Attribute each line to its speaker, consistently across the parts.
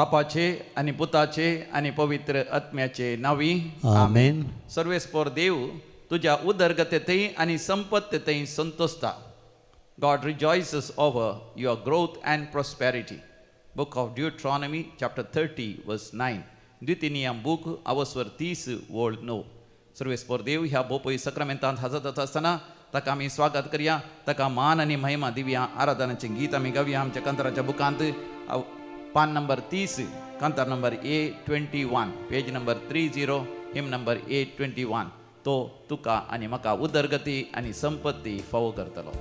Speaker 1: बापाचे आनी पुताचे आनी पवित्र आत्म्याचे नांवी
Speaker 2: आमेन।
Speaker 1: सर्वेस्पोर देव तुज्या उदरगतेतय आनी संपत्तेतय संतोषता। God rejoices over your growth and prosperity. Book of Deuteronomy chapter 30 verse 9. द्वितीय बूक अवस्वर 30 वोळ 9. सर्वेस्पोर देव ह्या बोपय सक्रामेंतांत हजर आसतना ताका आमी स्वागत करया, ताका मान आनी महिमा दिवया। आराधनाचें गीत आमी गावया आमच्या कांताराच्या बुकांत पान नंबर 30, कांतार number A21, page number 30, hymn number A21. तो तुका आनी म्हाका उदरगती आनी संपत्ती फावो करतलो।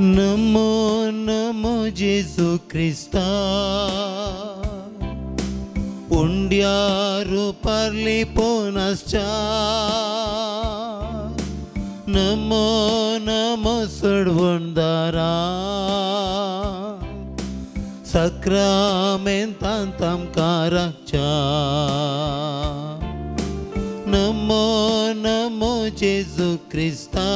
Speaker 2: नमो नमो जेजू क्रिस्ता, उंड्यारू पारली पोनासच्या। नमो नमो सडवणदारा, साक्रामेंतांत आमकां राखच्या। नमो नमो जेजू क्रिस्ता,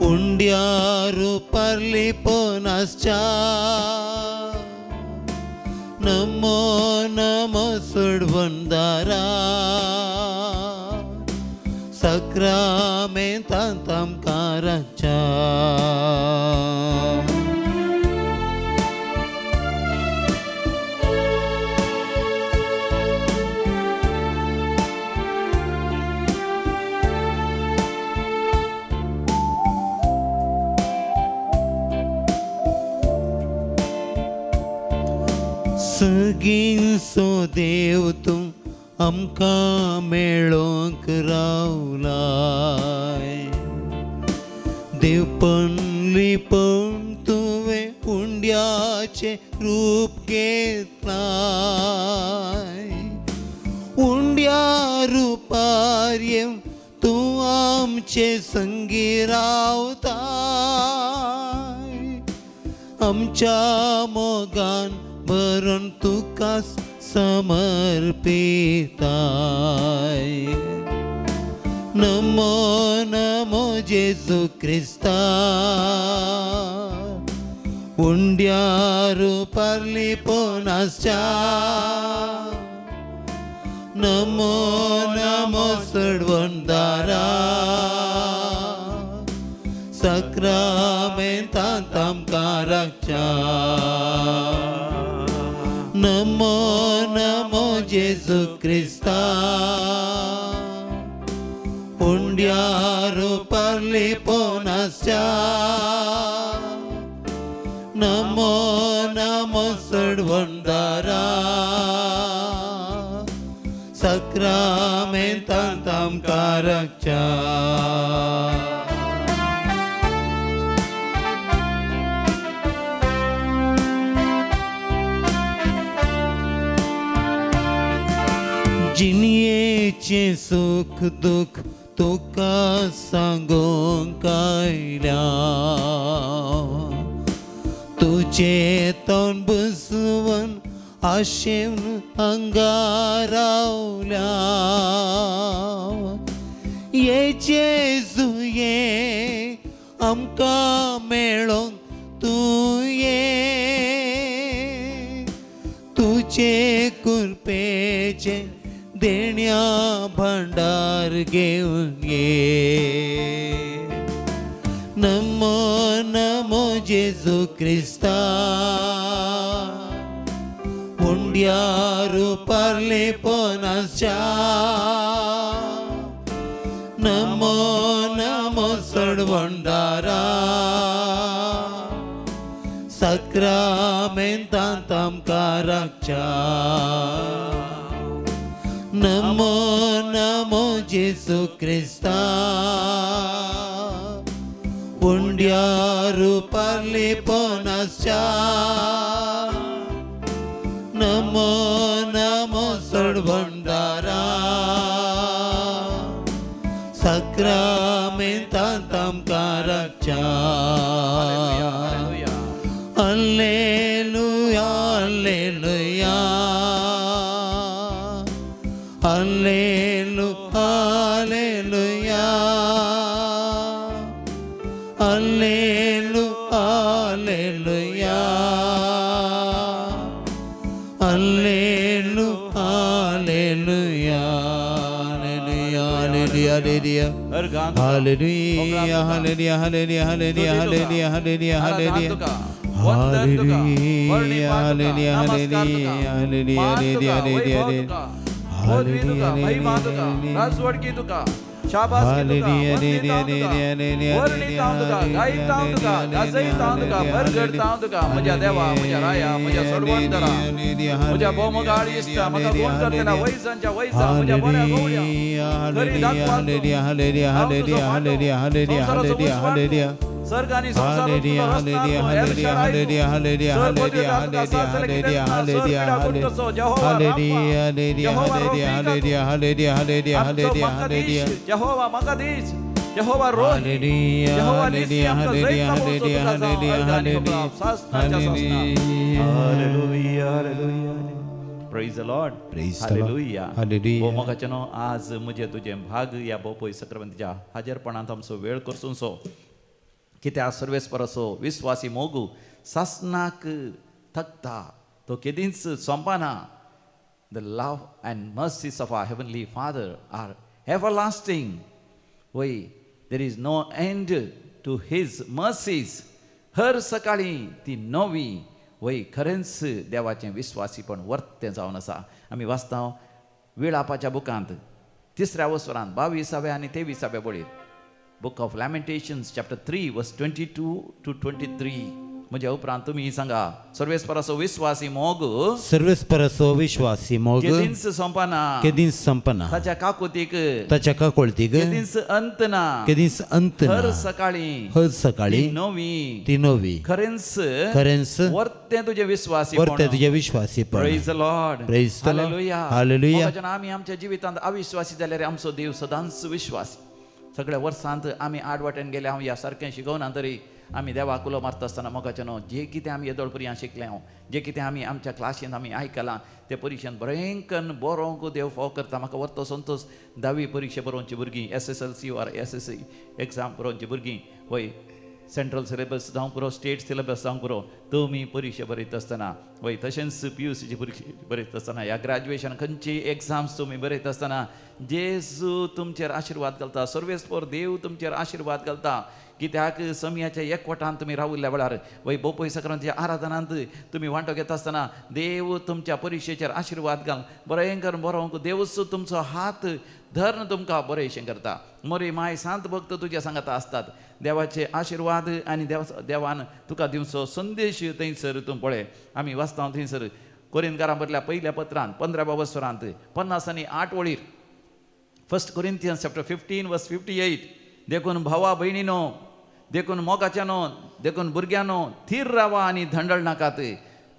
Speaker 2: उंड्यारू पारली पोनासच्या। नमो नमो सडवणदारा, साक्रामेंतांत आमकां राखच्या। सगींचो देव तूं आमकां मेळोंक रावलाय, देवपण लिपण तुवें उंड्याचें रूप घेतलाय। उंड्या रुपार येवन तूं आमचे संगी रावताय, आमच्या मोगान भरून तुका समर्पिताय। नमो नमो जेजू क्रिस्ता, उंड्यारू पारली पोनासच्या। नमो नमो सडवणदारा, साक्रामेंतांत आमकां राखच्या। नमो नमो जेजू क्रिस्ता, उंड्यारू पारली पोनासच्या। नमो नमो सडवणदारा, साक्रामेंतांत आमकां राखच्या। जिणयेचें सुख दुख तुका सांगूंक आयल्या, तुजें तोंड बसवन आशेवन हांगा रावल्या। ये जेजू ये आमकां मेळोंक तूं ये, तुजे कृपेचें देण्या भांडार घेवन ये। नमो नमो जेजू क्रिस्ता, उंड्यारू पारले पोनासच्या। नमो नमो सडवणदारा, साक्रामेंतांत आमकां राखच्या। नमो नमो जेजू क्रिस्ता, उंड्यारू पारली पोनासच्या। नमो नमो सडवणदारा, साक्रामेंतांत आमकां राखच्या। Alleluia, alleluia, Hallelu hallelujah hallelu hallelujah hallelu hallelujah hallelujah hallelujah hallelujah hallelujah hallelujah hallelujah hallelujah hallelujah hallelujah hallelujah hallelujah hallelujah
Speaker 1: होदवी महिमा तुका राजवडकी तुका शाबासकी तुका वंदितां तुका वर्णितां तुका गायतां तुका गाजयतां तुका भरगडतां तुका म्हज्या देवा म्हज्या राया म्हज्या सोडवणदारा म्हज्या भोवमोगाळ इश्टा म्हाका गुण करतना वैजांच्या वैजा म्हज्या बऱ्या गवळ्या खरी दाखवाल हांव तुजो फाटो संवसाराचो उजवाड तूं स्वर्ग आनी संवसार तुजो रस्ता तूं एल शडाय तूं सर पदव्यो तुका साथ जाल्यार कितेंच ना सर पिडा गुण कसो जेहोवा राफा जेहोवा रोफिका तूं आमचो मकादीश जेहोवा मकादीश जेहोवा रोही जेहोवा निसी आमकां जैत पावोवचो तुका जावं अर्घ आनी होगडाप सासणाच्या सासणा. Hallelujah hallelujah. Praise the Lord. Hallelujah. भोव मोगाचेनो आज म्हजें तुजें भाग ह्या भोव सक्रांतीच्या हाजेरपणांत आमचो वेळ करसूनसो कित्याक सर्वेस्पराचो विस्वासी मोगू सासणाक थकता तो केदींच सोंपना. The love and mercies of our heavenly Father are everlasting. वय there is no end to his mercies. हर सकाळी ती नवी. वय खरेंच देवाचें विस्वासीपण वर्तें जावन आसा. आमी वाचता विळापाच्या बुकांत तिसऱ्या वसरांत 22व्या आनी 23व्या बळीर Book of Lamentations chapter 3 verse 22 to 23. म्हज्या उपरांत तुमी सांगा सर्वेस्पराचो विस्वासी मोग
Speaker 2: सर्वेस्पराचो विश्वासी मोग
Speaker 1: केदींच सोंपना
Speaker 2: केदींच सोंपना
Speaker 1: ताच्या काकुतीक
Speaker 2: ताच्या काकुळतीक
Speaker 1: केदींच अंत ना
Speaker 2: केदींच अंत ना
Speaker 1: हर सकाळी
Speaker 2: हर सकाळी
Speaker 1: ती नवी
Speaker 2: ती नवी
Speaker 1: खरेंच
Speaker 2: खरेंच
Speaker 1: वर्तें तुजें विस्वासी
Speaker 2: वर्तें तुजें विश्वासीपण.
Speaker 1: Praise the Lord.
Speaker 2: Praise the Lord.
Speaker 1: Hallelujah.
Speaker 2: Hallelujah.
Speaker 1: आमी आमच्या जिवितांत अविश्वासी जाल्यार आमचो देव सदांच विश्वासी. सगळ्या वर्सांत आमी आडवाटेन गेले हांव ह्या सारकें शिकोवना तरी आमी देवाक उलो मारता आसतना मोगाचें न्हू जे कितें आमी येदोळ पर्यंत शिकले हांव जे कितें आमी आमच्या क्लासीन आमी आयकलां ते परिक्षेन बरें बरोवंक देव फाव करता. म्हाका वर्तो संतोश धावी परिक्षा बरोवची भुरगीं SSLC or SSC exam बरोवची भुरगीं वय सेंट्रल सिलेबस जावंक पुरो स्टेट सिलेबस जावंक पुरो तुमी परिक्षा बरयता आसतना वय तशेंच PUCची परिक्षा बरयता आसतना ह्या ग्रॅज्युएशन खंयची एग्जाम्स तुमी बरयता आसतना जेजू तुमचेर आशिर्वाद घालता. सर्वेस्पर देव तुमचेर आशिर्वाद घालता. कित्याक समयाच्या एकवटान तुमी राविल्ल्या वेळार वय बोपय सक्रांतीच्या आराधनांत तुमी वांटो घेता आसतना देव तुमच्या परिक्षेचेर आशिर्वाद घाल बरें करून बरोवंक देवूच तुमचो हात धरून तुमकां बरेंशें करता. मोरी माय सांत भक्त तुज्या सांगाता आसतात. देवाचे आशिर्वाद आनी देवान तुका दिवचो संदेश थंयसर तूं पळय. आमी वाचता थंयसर कोरिंतकारां बरल्या पयल्या पत्रांत 15व्या वसरांत 58 वळीर 1 Corinthians chapter 15 verse 58. देखून भावा भयणीनो देखून मोगाच्यानो देखून भुरग्यानो थीर रावा आनी धंडळ नाकात.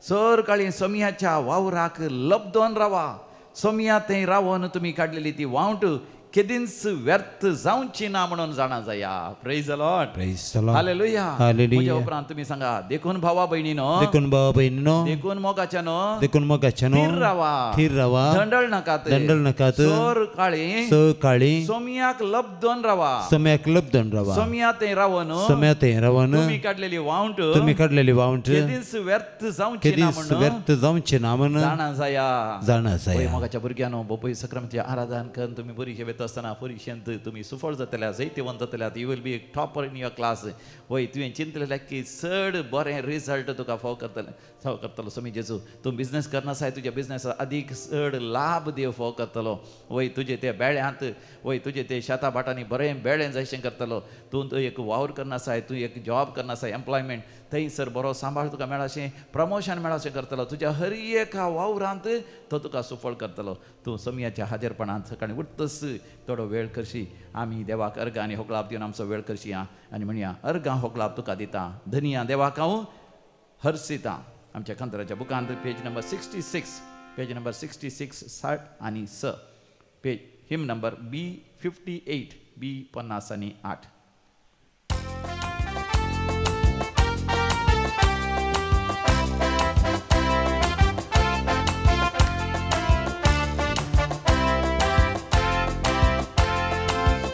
Speaker 1: सरकाळी सोमयाच्या वावराक लब्दोन रावा. सोमया थंय रावन तुमी काडलेली ती वावट केदींच व्यर्थ जावची ना म्हणून जाणा जाया. Praise the Lord.
Speaker 2: Praise the Lord.
Speaker 1: Hallelujah.
Speaker 2: Hallelujah.
Speaker 1: म्हज्या उपरांत तुमी सांगा देखून भावा भयणीनो
Speaker 2: देखून भावा भयणीनो
Speaker 1: देखून मोगाच्यानो
Speaker 2: देखून मोगाच्यानो
Speaker 1: थीर रावा
Speaker 2: थीर रावा
Speaker 1: धंडळ नाकात
Speaker 2: धंडळ नाकात
Speaker 1: सरकाळी
Speaker 2: सरकाळी
Speaker 1: सोमयाक लब्दोन रावा
Speaker 2: सोमयाक लब्दोन रावा
Speaker 1: सोमया थंय रावन
Speaker 2: सोमया थंय रावन
Speaker 1: तुमी काडलेली वावट
Speaker 2: तुमी काडलेली वावट
Speaker 1: केदींच व्यर्थ जावची ना
Speaker 2: केदींच
Speaker 1: म्हणून
Speaker 2: व्यर्थ जावची ना म्हणून
Speaker 1: जाणा जाया
Speaker 2: जाणा जाया.
Speaker 1: मोगाच्या भुरग्यानो बोपय सक्रांतीचें आराधन करून तुमी बरी वेता आसतना परिक्षेंत तुमी सुफळ जातल्या जैतिवंत जातल्यात. You will be topper in your class. वय तुवें चिंतलें की चड बरें रिजल्ट तुका फाव करतलें फाव करतलो सोमी जेजू. तूं बिजनेस करना आसाय तुज्या बिजनेसा अदीक चड लाभ देव फाव करतलो. वय तुजे ते बेळ्यांत वय तुजे ते शेता भाटांनी बरें बेळें जायशें करतलो. तूं एक वावर करना आसाय तूं एक जॉब करना आसाय एम्प्लॉयमेंट थंयसर बरो सांबाळ तुका मेळाशें प्रमोशन मेळाशें करतलो. तुज्या हर एका वावरांत तो तुका सुफळ करतलो. तूं समयाच्या हाजेरपणांत सकाळीं उठतच थोडो वेळ करशी. आमी देवाक अर्गां आनी होगळाप दिवन आमचो वेळ करशी आनी म्हणया अर्गां होगळाप तुका दिता धनिया देवाक हांव हर्सिता. आमच्या कंत्राच्या बुकांत पेज नंबर 66 पेज नंबर 66 60 आनी 6 पेज हिम नंबर B58 B58.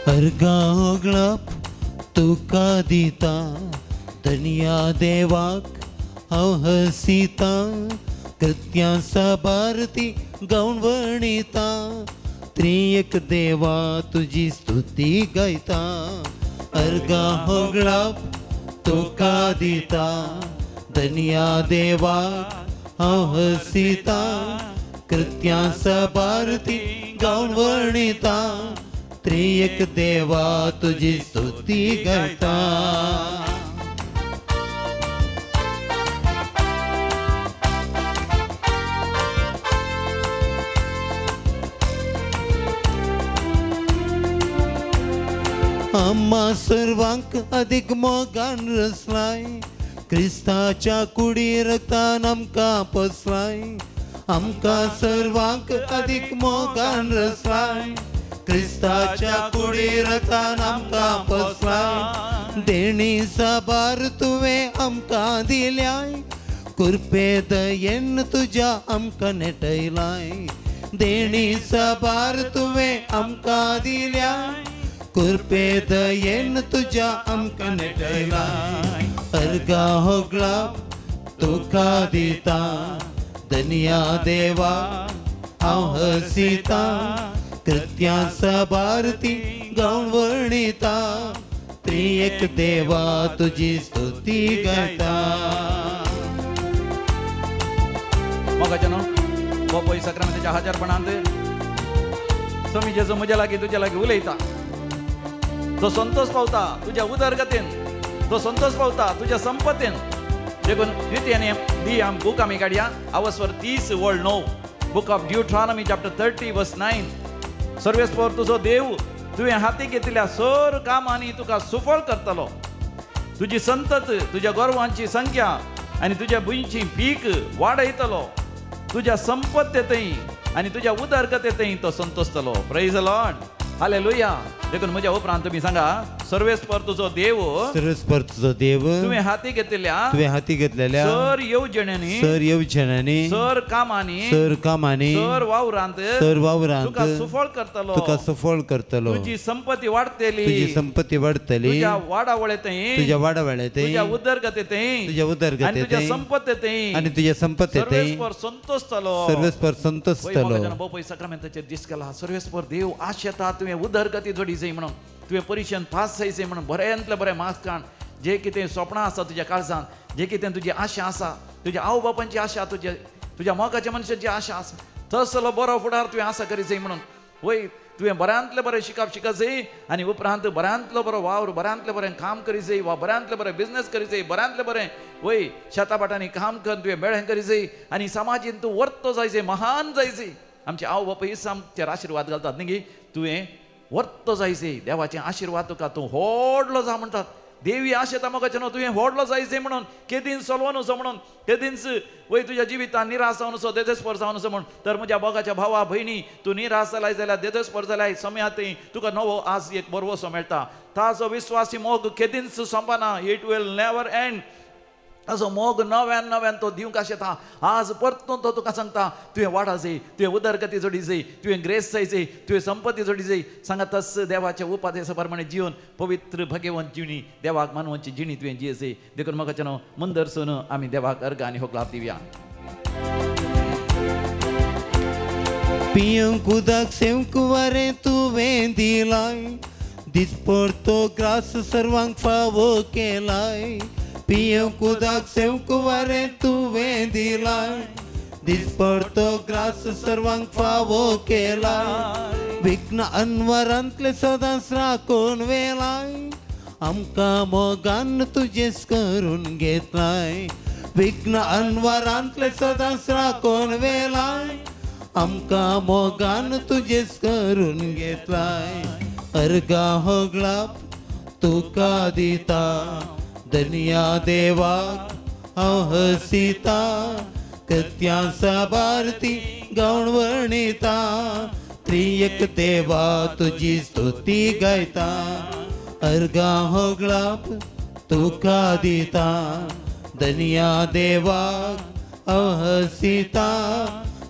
Speaker 2: अर्गा होगळप तुका दिता धन्या देवाक हांव हसिता कृत्यां साबारती गावन वर्णिता त्रियक देवा तुजी स्तुती गायता अर्गा होगळप तुका दिता धन्या देवाक हांव हसिता कृत्यां साबारती गावन वर्णिता त्रियक देवा तुजी स्तुती गायता. आम्हा सर्वांक अधिक मोगान रसलाय क्रिस्ताच्या कुडी रक्तान आमकां पसलाय आमकां सर्वांक अधिक मोगान रसलाय क्रिस्ताच्या कुडी रक्तान आमकां पसलाय देणी साबार तुवें आमकां दिल्याय कुरपे दयेन तुज्या आमकां नेटयलाय देणी साबार तुवें आमकां दिल्याय कुरपे दयेन तुज्या आमकां नेटयलाय अर्गा होगळप तुका दिता धन्या देवा हांव हसिता कृत्यां साबारती गावन वर्णिता त्रियक देवा तुजी स्तुती गायता.
Speaker 1: मोगाच्यानो बापूय साक्रामेंताच्या हजारपणांत स्वामी जेजू म्हज्या लागीं तुज्या लागीं उलयता तो संतोष पावता तुज्या उदरगतीन तो संतोष पावता तुज्या संपत्तीन. देखून द्वितीय दी आम बूक आमी काडया आवस्वर 30 वळ 9 book of Deuteronomy chapter 30 verse 9. सर्वेस्पर तुजो देव तुवें हाती घेतिल्ल्या सर कामांनी तुका सुफळ करतलो. तुजी संतत तुज्या गोरवांची संख्या आनी तुज्या भुंयची पीक वाडयतलो. तुज्या संपत्तेतय आनी तुज्या उदरगतेतय तो संतोषतलो. Praise the Lord, hallelujah. देखून म्हज्या उपरांत तुमी सांगा सर्वेस्पर तुजो देव
Speaker 2: सर्वेस्पर तुजो देव
Speaker 1: तुवें हाती घेतिल्ल्या
Speaker 2: तुवें हाती घेतलेल्या
Speaker 1: सर येवजण्यांनी
Speaker 2: सर येवजण्यांनी
Speaker 1: सर कामांनी
Speaker 2: सर कामांनी
Speaker 1: सर वावरांत
Speaker 2: सर वावरांत
Speaker 1: तुका सुफळ करतलो
Speaker 2: तुका सुफळ करतलो.
Speaker 1: तुजी संपत्ती वाडटली
Speaker 2: तुजी संपत्ती वाडटली
Speaker 1: तुज्या वाडावळेतय
Speaker 2: तुज्या वाडावळेतय
Speaker 1: तुज्या उदरगतेतय
Speaker 2: तुज्या उदरगतेतय
Speaker 1: तुज्या संपत्तेतय
Speaker 2: आनी तुज्या संपत्तेतय
Speaker 1: सर्वेस्पर संतोषतलो
Speaker 2: सर्वेस्पर संतोषतलो.
Speaker 1: बापूय साक्रामेंताचेर दीस केला सर्वेस्पर देव आशेता तुवें उदरगती जोडी जाय म्हणून तुवें परिक्षेन पास जायचें म्हणून बऱ्यांतलें बरें मार्क्स काड. जे कितें स्वप्नां आसा तुज्या काळजान जे कितें तुजी आशा आसा तुज्या आवय बापांची आशा तुज्या तुज्या मोगाच्या मनशाची आशा आसा तसलो बरो फुडार तुवें आसा करी जाय म्हणून वय तुवें बऱ्यांतलें बरें शिकप शिकत जाय आनी उपरांत बऱ्यांतलो बरो वावर बऱ्यांतलें बरें काम करी जाय वा बऱ्यांतलें बरें बिजनेस करी जाय बऱ्यांतलें बरें वय शेता भाटांनी काम कर तुवें बेळें करी जाय आनी समाजीन तूं वर्तो जाय जाय महान जाय जाय. आमचे आवय बापूय आमचेर आशिर्वाद घालतात न्ही गी तुवें वर्तो जायचे देवाचे आशिर्वाद तुका तूं व्हडलो जा म्हणटात. देवी आशेता मोगाचें न्हू तुवें व्हडलो जायचे म्हणून केदीन सलवो न्हू म्हणून केदींच वय तुज्या जिवितान निराश जावन असो देदेस्पर जावन असो म्हण. तर म्हज्या मोगाच्या भावा भयणी तूं निराश जालाय जाल्यार देदेस्पर जाल्यार समयातय तुका नवो आज एक बरवसो मेळटा. ताजो विस्वासी मोग केदींच सोंपना. It will never end. असो मोग नव्यान नव्यान तो दिवंक आशेता. आज परतून तो तुका सांगता तुवें वाडा जाय तुवें उदरगती जोडी जाय तुवें ग्रेस जाय जाय तुवें संपत्ती जोडी जाय. सांगा तस देवाच्या उपादेसा प्रमाणे जिवन पवित्र भगेवंत जिणी देवाक मानवंची जिणी तुवें जिये जाय. देखून म्हाका न्हू मुंदरसून आमी देवाक अर्घ आनी होगलाप दिवया.
Speaker 2: पियंक उदक सेवंक वारें तुवें दिलाय दिसपडतो ग्रास सर्वांक फावो केलाय पियंक उदक सेवंक वारें तुवें दिलाय दिसपडतो ग्रास सर्वांक फावो केलाय विघ्न अनवरांतले सदांच राखून वेलाय आमकां मोगान तुजेच करून घेतलाय विघ्न अनवरांतले सदांच राखून वेलाय आमकां मोगान तुजेच करून घेतलाय अर्गा होगळप तुका दिता धन्या देवाक हांव हसिता कृत्यां साबारती गावन वर्णिता त्रियक देवा तुजी स्तुती गायता अर्गा होगळप तुका दिता धन्या देवाक हांव हसिता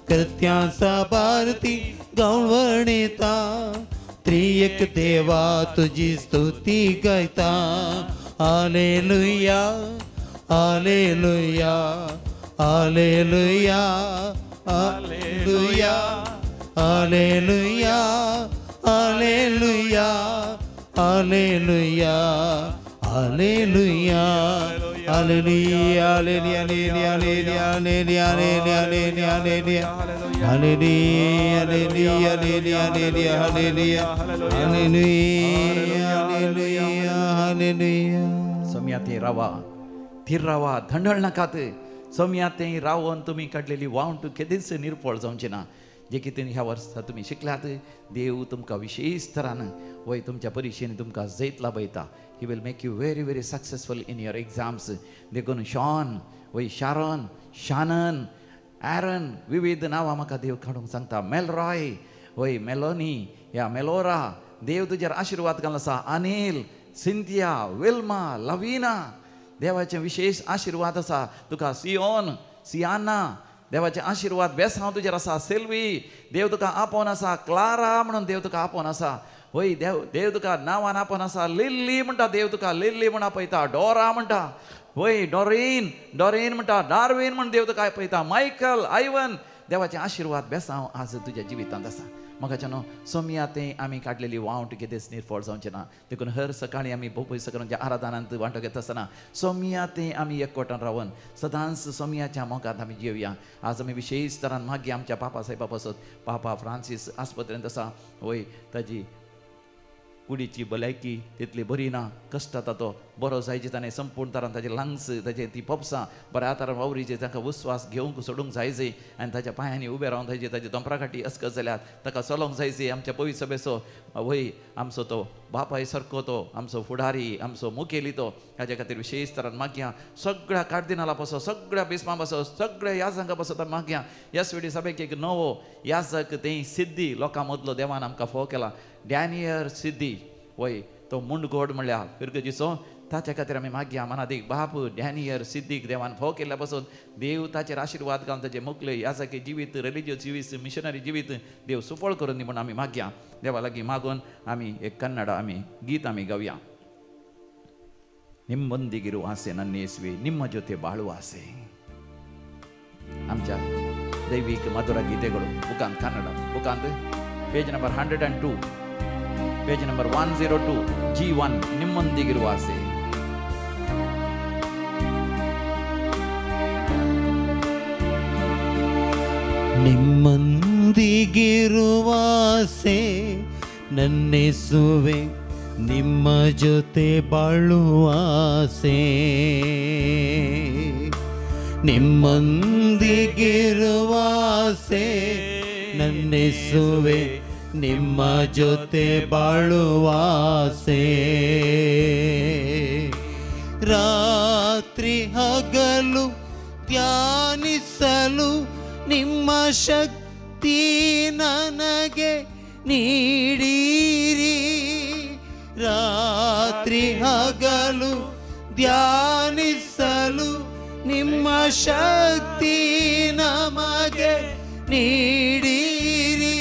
Speaker 2: कृत्यां साबारती गावन वर्णिता त्रियक देवा तुजी स्तुती गायता. Hallelujah hallelujah hallelujah hallelujah hallelujah hallelujah hallelujah hallelujah hallelujah hallelujah hallelujah hallelujah hallelujah hallelujah hallelujah hallelujah hallelujah hallelujah.
Speaker 1: Saumya ते रावा, थीर रावा, धंडळ नाकात. सोम्या ते रावन तुमी काडलेली वावंट केदीच निर्फळ जावची ना. जे कितें ह्या वर्सा तुमी शिकल्यात, देव तुमकां विशेष तरान वय तुमच्या परिक्षेन तुमकां जैत लाभयता. He will make you very very successful in your exams. देखून शॉन वय शारन, शानन, एरन विविध नांवां म्हाका देव काडूंक सांगता. मेलरॉय वय मेलोनी या मेलोरा, देव तुजेर आशिर्वाद घालून आसा. अनिल, सिंथिया, विल्मा, लवीना, देवाचे विशेष आशिर्वाद आसा तुका. सियोन, सियाना, देवाचे आशिर्वाद बेसांव तुजेर आसा. सेल्वी, देव तुका आपोवन आसा. क्लारा म्हणून देव तुका आपोवन आसा. वय देव देव तुका नांवान आपोवन आसा. लिल्ली म्हणटा, देव तुका लिल्ली म्हण आपयता. डोरा म्हणटा, वय डॉरीन, डॉरीन म्हणटा. डार्वीन म्हण देव तुका आपयता. मायकल, आयवन, देवाचे आशिर्वाद बेसांव आज तुज्या जिवितांत आसा. म्हाका न्हू सोमया तें आमी काडलेली वावंट केदेच निर्फळ जावचें ना. देखून हर सकाळीं आमी बोपय सगळ्यांच्या आराधनांत वांटो घेता आसतना सोमया तें आमी एकवटान रावन सदांच सोमयाच्या मोगांत आमी जिवया. आज आमी विशेष तरान मागीर आमच्या पापा साहेबा पासत, पापा फ्रांसीस आस्पत्रेंत आसा, वय ताजी कुडीची भलायकी तितली बरी ना, कश्ट जाता तो बरो जायचे ताणें संपूर्ण तरान ताजे लंग्स ताजे ती पप्सां बऱ्या तरान वावरीचे ताका विस्वास घेवंक सोडूंक जायचे आनी ताच्या पांयांनी उबें रावंक जायचे. ताजे दोंपराकाठी अस्कत जाल्यार ताका चलोवंक जायचे. आमच्या पवित्र सभेचो वय आमचो तो बापाय सारको तो आमचो फुडारी, आमचो मुखेली तो, ताच्या खातीर विशेष तरान मागया. सगळ्या कार्दिनाला पासो, सगळ्या बिस्पा पासो, सगळ्या याजांका पासो मागया. ह्याच वेळी सभेक एक नवो याजक तें सिद्धी लोकां मदलो देवान आमकां फोव केला, डॅनियर सिद्धी वय तो मुंडगोड म्हणल्यार फिरगजीचो, ताच्या खातीर आमी मागया. मनादीक बाप डॅनियर सिद्दीक देवान फोव केल्ल्या पासून देव ताचेर आशिर्वाद घालून ताचे मुखले याजकी जिवीत, रिलिजियस जिवीत, मिशनरी जिवीत देव सुफळ करून दी म्हूण आमी मागया. देवा लागीं मागून आमी एक कन्नडा आमी गीत आमी गावया. ನಿಮ್ಮೊಂದಿಗಿರುವ ಆಸೆ ನನ್ನ ಯೇಸುವೆ, ನಿಮ್ಮ ಜೊತೆ ಬಾಳುವ ಆಸೆ. ಆಮच्या ದೈವಿಕ ಮಧುರ ಗೀತೆಗಳು ಬುಕಾಂತ್ Kannada ಬುಕಾಂತ್ page number 102, page number 102 G1 ನಿಮ್ಮೊಂದಿಗಿರುವ ಆಸೆ.
Speaker 2: ನಿಮ್ಮೊಂದಿಗಿರುವ ಆಸೆ ನನ್ನೇಸುವೆ, ನಿಮ್ಮ ಜೊತೆ ಬಾಳುವ ಆಸೆ. ನಿಮ್ಮೊಂದಿಗಿರುವ ಆಸೆ ನನ್ನೇಸುವೆ, ನಿಮ್ಮ ಜೊತೆ ಬಾಳುವ ಆಸೆ. ರಾತ್ರಿ ಹಗಲು ಧ್ಯಾನಿಸಲು ನಿಮ್ಮ ಶಕ್ತಿ ನನಗೆ ನೀಡಿರಿ. ರಾತ್ರಿ ಹಗಲು ಧ್ಯಾನಿಸಲು ನಿಮ್ಮ ಶಕ್ತಿ ನಮಗೆ ನೀಡಿರಿ.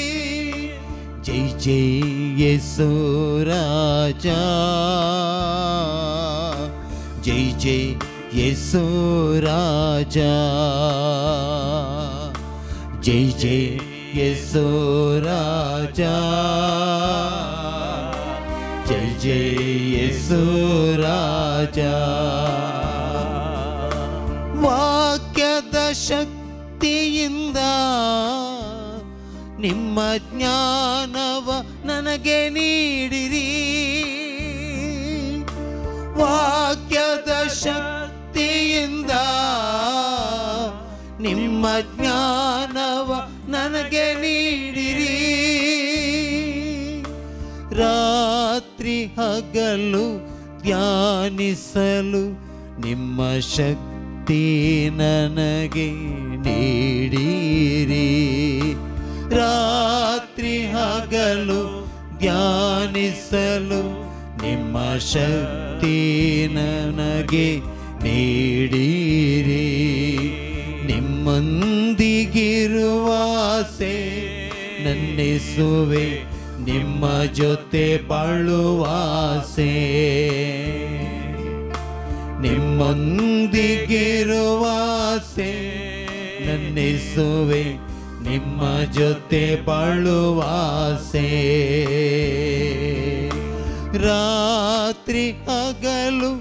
Speaker 2: ಜೈ ಜೈ ಯೇಸು ರಾಜ, ಜೈ ಜೈ ಯೇಸು ರಾಜ, ಜೈ ಜೈ ಯೇಸು ರಾಜ, ಜೈ ಜೈ ಯೇಸು ರಾಜ. ವಾಕ್ಯದ ಶಕ್ತಿಯಿಂದ ನಿಮ್ಮ ಜ್ಞಾನವ ನನಗೆ ನೀಡಿರಿ. ವಾಕ್ಯದ ಶಕ್ತಿಯಿಂದ ನಿಮ್ಮ ಜ್ಞಾನವ ನನಗೆ ನೀಡಿರಿ. ರಾತ್ರಿ ಹಗಲು ಧ್ಯಾನಿಸಲು ನಿಮ್ಮ ಶಕ್ತಿ ನನಗೆ ನೀಡಿರಿ. ರಾತ್ರಿ ಹಗಲು ಧ್ಯಾನಿಸಲು ನಿಮ್ಮ ಶಕ್ತಿ ನನಗೆ ನೀಡಿರಿ. ನಿಮ್ಮೊಂದಿಗಿರುವ ಆಸೆ ನನ್ನೇಸುವೆ, ನಿಮ್ಮ ಜೊತೆ ಬಾಳುವಾಸೆ, ನಿಮ್ಮೊಂದಿಗಿರುವಾಸೆ ನನ್ನಿಸುವೆ, ನಿಮ್ಮ ಜೊತೆ ಬಾಳುವಾಸೆ. ರಾತ್ರಿ ಹಗಲು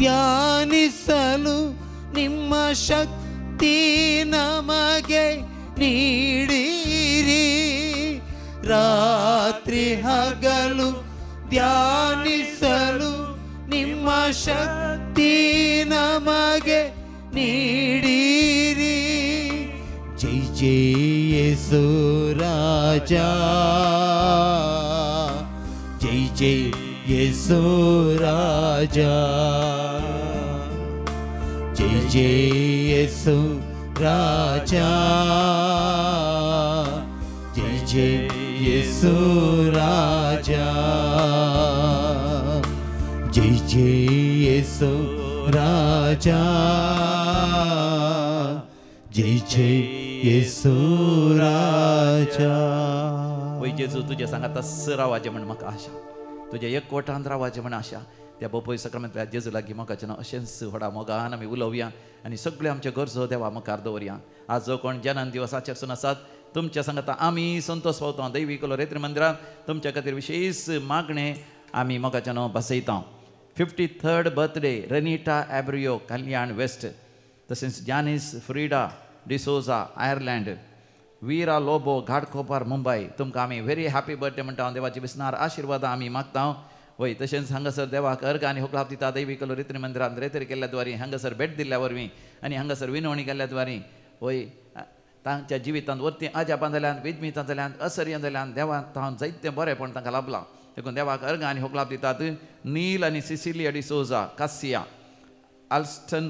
Speaker 2: ಧ್ಯಾನಿಸಲು ನಿಮ್ಮ ಶಕ್ತಿ ನಮಗೆ ನೀಡಿರಿ. ರಾತ್ರಿ ಹಗಲು ಧ್ಯಾನಿಸಲು ನಿಮ್ಮ ಶಕ್ತಿ ನಮಗೆ ನೀಡಿರಿ. ಜೈ ಜೈ ಯೇಸು ರಾಜಾ, ಜೈ ಜೈ ಯೇಸು ರಾಜಾ, ಜೈ ಜೈ ಯೇಸು ರಾಜಾ, ಜೈ ಜೈ ಯೇಸು ರಾಜಾ, ಜೈ ಜೈ ಯೇಸು ರಾಜಾ, ಜೈ ಜೈ ಯೇಸು राजा.
Speaker 1: वय जेजू तुज्या सांगाता रावाचें म्हण म्हाका आशा, तुज्या एकवटान रावाचें म्हण आशा. त्या बापूय सक्रामेंतल्या जेजू लागीं मोगाचें नांव अशेंच व्हडा मोगान आमी उलोवया आनी सगळे आमचे गरजो देवा मुखार दवरया. आज जो कोण जनन दिवस आचरसून आसात तुमच्या सांगाता आमी संतोष पावता. दैवी कलोरेत्री मंदिरांत तुमच्या खातीर विशेष मागणें आमी मोगाचें नांव बसयता. 53rd birthday Renita Abreu Kalyan west, तशेंच Janice Frida D'Souza Ireland, Veera Lobo Ghatkopar Mumbai. तुमकां आमी व्हेरी हॅपी बर्थडे म्हणटा. देवाची विसनार आशिर्वादां आमी मागता. वय तशेंच हांगासर देवाक अर्घ आनी होकलाप दिता. दैवी कलोरित्री मंदिरांत रेतर केल्ल्या द्वारी हांगासर भेट दिल्ल्या वरवीं आनी हांगासर विनवणी केल्ल्या द्वारी वय तांच्या जिवितांत वरती अजापां जाल्यान, विजमितां जाल्यान, असर्यां जाल्यान देवान तावन जायतें बरेंपण तांकां लाभलां. देखून देवाक अर्घ आनी होकलाप दितात. नील आनी Cecilia D'Souza Cassia, Alston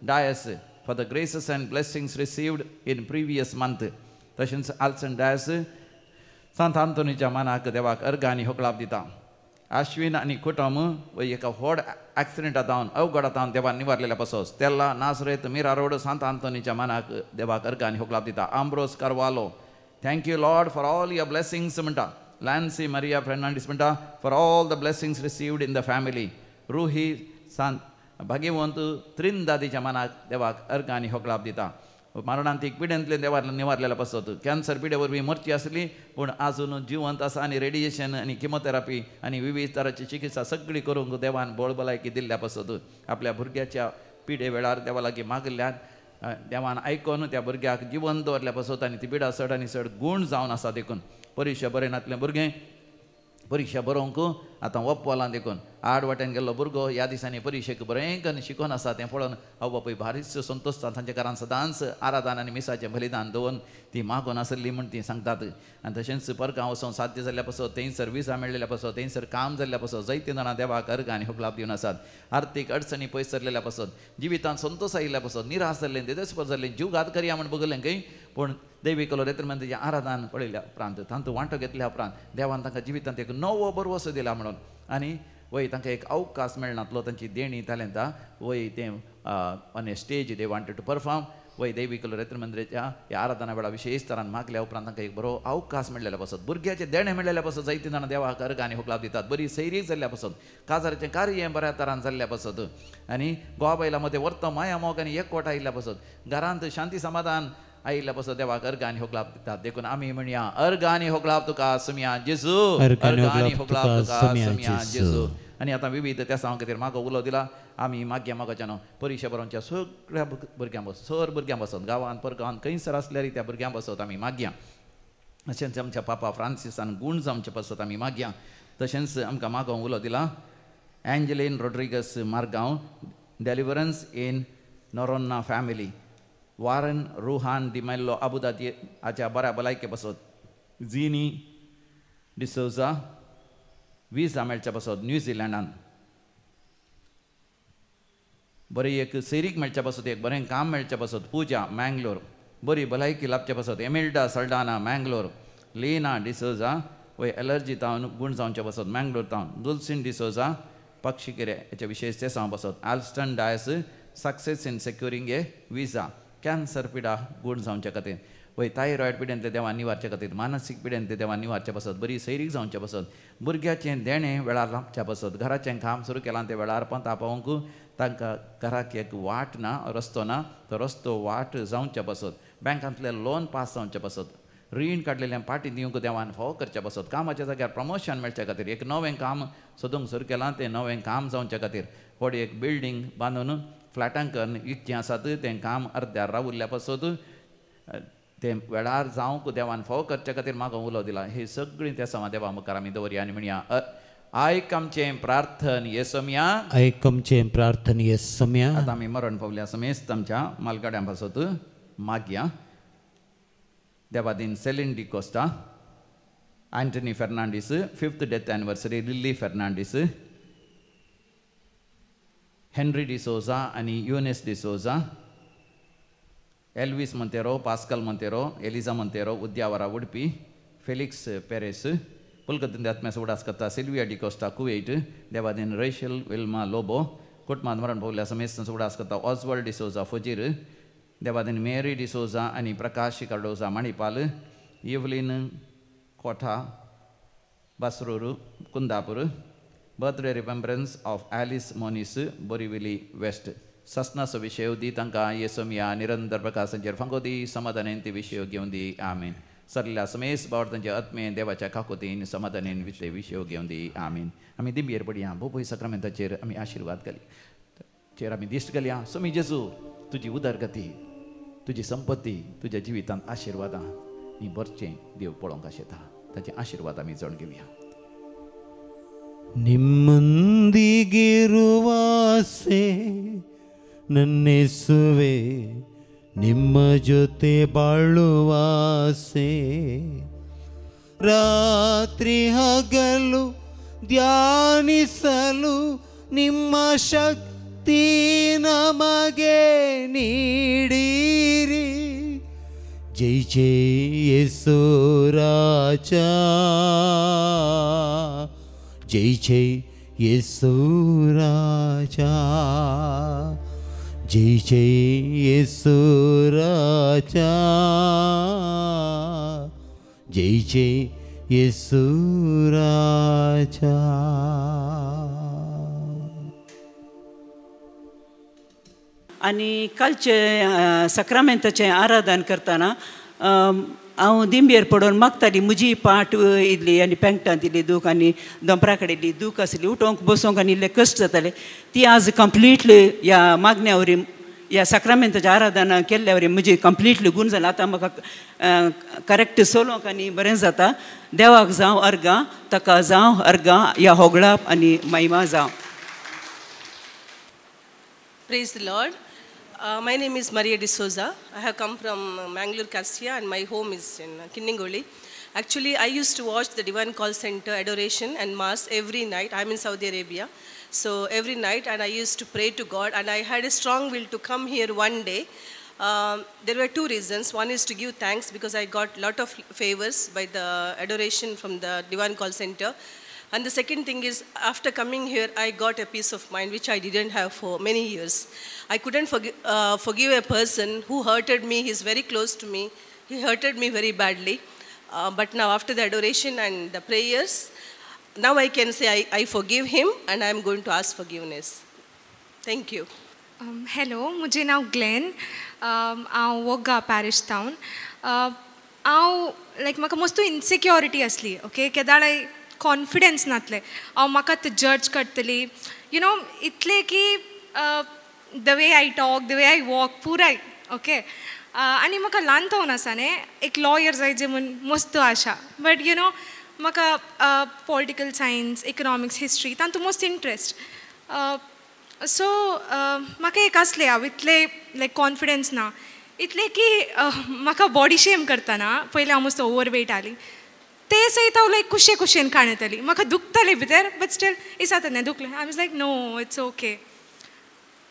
Speaker 1: Dias for the graces and blessings received in previous month. तशेंच आल्सन डायस सांत आंतोनीच्या मानाक देवाक अर्घ आनी होकलाप दिता. आश्विन आनी कुटुंब वय एका व्हड एक्सिडेंटा जावन अवघडा जावन देवान निवारलेल्या पासोस तेल्ला नासरेत मीरा रोड सांत आंतोनीच्या मानाक देवाक अर्घ आनी होकलाप दिता. Ambrose Carvalho, thank you Lord for all your blessings म्हणटा. लॅन्सी मरिया फेर्नांडीस म्हणटा for all the blessings received in the family. Ruhi Sant भाग्यवंत त्रिंदादीच्या मानाक देवाक अर्घ आनी होकलाप दिता. मरणांतीक पिडेंतले देवार निवारलेल्या पासत कॅन्सर पिडे वरवीं मरची आसली पूण आजून जिवंत आसा आनी रेडिएशन आनी किमोथेरापी आनी विविध तराची चिकित्सा सगळी करूंक देवान बळ भलायकी दिल्ल्या पासत आपल्या भुरग्याच्या पिडे वेळार देवा लागीं मागिल्ल्यान देवान आयकून त्या भुरग्याक जिवंत दवरल्या पासत आनी ती पिडा चड आनी चड गूण जावन आसा. देखून परिक्षा बरें नातलें भुरगें परिक्षा बरोवंक आतां वपवालां. देखून आड वाटेन गेल्लो भुरगो ह्या दिसांनी परिक्षेक बरें करून शिकोन आसा तें पळोवन हांव बापूय भारीच संतोशता. तांच्या घरान सदांच आराधन आनी मिसाचें बलिदान दवरून ती मागून आसली म्हूण ती सांगतात. आनी तशेंच परगांव वचून साध्य जाल्ल्या पासत थंयसर विजा मेळ्ळेल्या पासत थंयसर काम जाल्ल्या पासत जायते जाणां देवाक अर्घ आनी होकलाप दिवन आसात. आर्थीक अडचणी पयस सरलेल्या पासत जिवितांत संतोष आयिल्ल्या पासत निराश जाल्लें, देदेस्पर जाल्लें, जीव घात करया म्हूण बगलें खंय पूण दैवी कलोरेत्र मंदिराचें आराधन पळयल्या उपरांत तांतूं वांटो घेतल्या उपरांत देवान तांकां जिवितांत एक नवो बरवसो दिला म्हणून आनी वय तांकां एक अवकाश मेळनातलो. तांची देणी तालेंतां वय तें on a stage they wanted to perform. वय दैवी कलोरेत्र मंदिराच्या ह्या आराधना वेळा विशेष तरान मागल्या उपरांत तांकां एक बरो अवकाश मेळ्ळेल्या पासत भुरग्याचें देणें मेळ्ळेल्या पासत जायतीं जाणां देवाक अर्घ आनी होकलाप दितात. बरी सैरीक जाल्ल्या पासत काजाराचें कार्य बऱ्या तरान जाल्ल्या पासत आनी गोवा बायलां मदें वर्तो माया मोग आनी एकवट आयिल्ल्या पासत घरांत शांती समाधान आयिल्ल्या पासत देवाक अर्घ आनी होकलाप दितात. देखून आमी म्हणया अर्घ आनी होकलाप तुका सुमया जेजू, अर्घ आनी होकलाप तुका सुमया जेजू. आनी आतां विविध त्या सांग खातीर मागो उलो दिला. आमी मागया मागोच्या न्हू परिक्षा बरोवच्या सगळ्या भुरग्यां बसत सर भुरग्यां बसत गांवांत परगांवांत खंयसर आसल्यार त्या भुरग्यां बसत आमी मागया. तशेंच आमच्या पापा फ्रांसिसान गूण जावचे पासत आमी मागया. तशेंच आमकां मागो उलो दिला Angeline Rodrigues Margao, deliverance in Noronha family, Warren Ruhan D'Mello Abu Dhabi हाच्या बऱ्या भलायके पासत, झिनी डिसोजा विजा मेळच्या पासत न्यूझिलंडान, बरी एक सैरीक मेळच्या पासत, एक बरें काम मेळच्या पासत पूजा मँगलोर, बरी भलायकी लाभच्या पासत एमिल्डा सल्डाना मँगलोर, लीना डिसोजा वय एलर्जी तावन गूण जावच्या पासत मँगलोर तावन, दुलसीन डिसोजा पक्षिकेरे हेच्या विशेष ते सांग पासत, Alston Dias success in securing a visa, cancer पिडा गूण जावच्या खातीर, वय थायरॉयड पिड्यांतले देवान निवारच्या खातीर, मानसीक पिड्यांतले देवान निवारच्या पासत, बरी सैरीक जावच्या पासत, भुरग्याचें देणें वेळार लाबच्या पासत, घराचें काम सुरू केलां तें वेळार पंता पावोवंक तांकां घराक एक वाट ना, रस्तो ना, तो रस्तो वाट जावच्या पासत, बँकांतलें लोन पास जावच्या पासत, रीण काडलेलें पाटी दिवंक देवान फावो करच्या पासत, कामाच्या जाग्यार प्रमोशन मेळच्या खातीर, एक नवें काम सोदूंक सुरू केलां तें नवें काम जावच्या खातीर, व्हड एक बिल्डींग बांदून फ्लॅटांक विकचें आसात तें काम अर्द्यार रावुल्ल्या पासत तें वेळार जावंक देवान फावो करच्या खातीर मागोवंक उलो दिला. ही सगळीं तेसांवां देवा मुखार आमी दवरया आनी म्हणया, आयक आमचें प्रार्थन येसम्या,
Speaker 2: आयक आमचें प्रार्थन येसम्या.
Speaker 1: आतां आमी मरण पावल्या समेस्त आमच्या मालगाड्यां पासत मागया. Devadin Celine D'Costa, Antony Fernandes, 5th death anniversary Lily Fernandes, Henry D'Souza आनी Eunice D'Souza, Elvis Monteiro, Pascal Monteiro, Eliza Monteiro, Udyavara Udupi, Felix Peres, पुलकतीन आत्म्याचो उडास करता सिल्विया डिकोस्टा कुवेट, देवादीन रेशल विल्मा लोबो, कुटुंबांत मरण पावल्या समेस्तांचो उडास करता ऑजवल्ड डिसोजा फजीर, देवादीन मेरी डिसोजा आनी Prakash Cardoza Manipal, Evelyn Kotha Basrur Kundapur, birthday remembrance of Alice Moniz Borivali west. ससनाचो विशय दी तांकां येसोमिया निरंतर प्रकाशांचेर फांको दी, समाधानेन ती विशय घेवन दी. आमीन. सरल्या समेस बावर तांच्या आत्मे देवाच्या काकोतीन समाधानेन विशय विशय घेवन दी. आमीन. आमी दिंबयेर पडया, बोपोय साक्रामेंताचेर आमी आशिर्वाद घाली, चेर आमी दिश्ट घालया. स्वामी जेजू, तुजी उदरगती, तुजी संपत्ती, तुज्या जिवितांत आशिर्वादां ही भरचें देव पळोवंक आशेता, ताचे आशिर्वाद आमी जण घेवया.
Speaker 2: ನಿಮ್ಮೊಂದಿಗಿರುವಾಸೆ ನನ್ನೇಸುವೆ, ನಿಮ್ಮ ಜೊತೆ ಬಾಳುವಾಸೆ, ರಾತ್ರಿ ಹಗಲು ಧ್ಯಾನಿಸಲು ನಿಮ್ಮ ಶಕ್ತಿ ನಮಗೆ ನೀಡಿರಿ. ಜೈ ಜೈ ಯೇಸು ರಾಜ, ಜೈ ಜೈ ಯೇಸು ರಾಜ, ಜೈ ಜೈ ಯೇಸು ರಾಜ, ಜೈ ಜೈ ಯೇಸು ರಾಜ.
Speaker 3: आनी कालचें साक्रामेंताचें आराधन करतना हांव दिंबेर पडून मागताली, म्हजी पाट इल्ली आनी पेंगटांत इल्ली दूख आनी दोंपरा कडेन इल्ली दूख आसली, उठोवंक बसोंक आनी इल्ले कश्ट जाताले. ती आज कंप्लिटली ह्या मागण्या वरी, ह्या साक्रामेंताच्या आराधना केल्ल्या वरी म्हजी कंप्लिटली गूण जाला. आतां म्हाका करेक्ट चलोवंक आनी बरें जाता. देवाक जावं अर्गां, ताका जावं अर्गां, ह्या होगळाप आनी महिमा जावं.
Speaker 4: Praise the Lord. My name is Maria D'Souza. I have come from Mangalore, Cassia, and my home is in Kinningoli. Actually, I used to watch the Divine Call Center adoration and mass every night. I'm in Saudi Arabia. So every night, and I used to pray to God, and I had a strong will to come here one day. There were two reasons. One is to give thanks because I got a lot of favors by the adoration from the Divine Call Center. And the second thing is, after coming here, I got a peace of mind, which I didn't have for many years. I couldn't forgive a person who hurted me. He's very close to me. He hurted me very badly. But now, after the adoration and the prayers, now I can say I forgive him, and I'm going to ask forgiveness. Thank you.
Speaker 5: Hello, म्हजें नांव Glenn. हांव वोग्गा parish town. हांव लायक म्हाका मस्तू insecurity आसली. Okay, केदाळाय confidence नातलें, हांव म्हाका ते जज करतली, you know, इतलें की the way I talk, the way I walk पुराय. ओके, आनी म्हाका ल्हान थावन आसा न्ही एक लॉयर जाय म्हूण मस्त आशा, बट you know म्हाका पॉलिटिकल सायन्स, इकनॉमिक्स, हिस्ट्री तातूंत मस्त इंट्रस्ट. सो म्हाका एक आसलें, हांव इतलें लायक कॉन्फिडन्स ना, इतलें की म्हाका बॉडी शेम करतना पयलीं हांव मस्त ओवरवेट आली, ते सयत हांव लायक कुशे कुशेन काण येताली, म्हाका दुखतालें भितर, बट स्टील इसाता न्ही दुखलें. I was like no it's okay.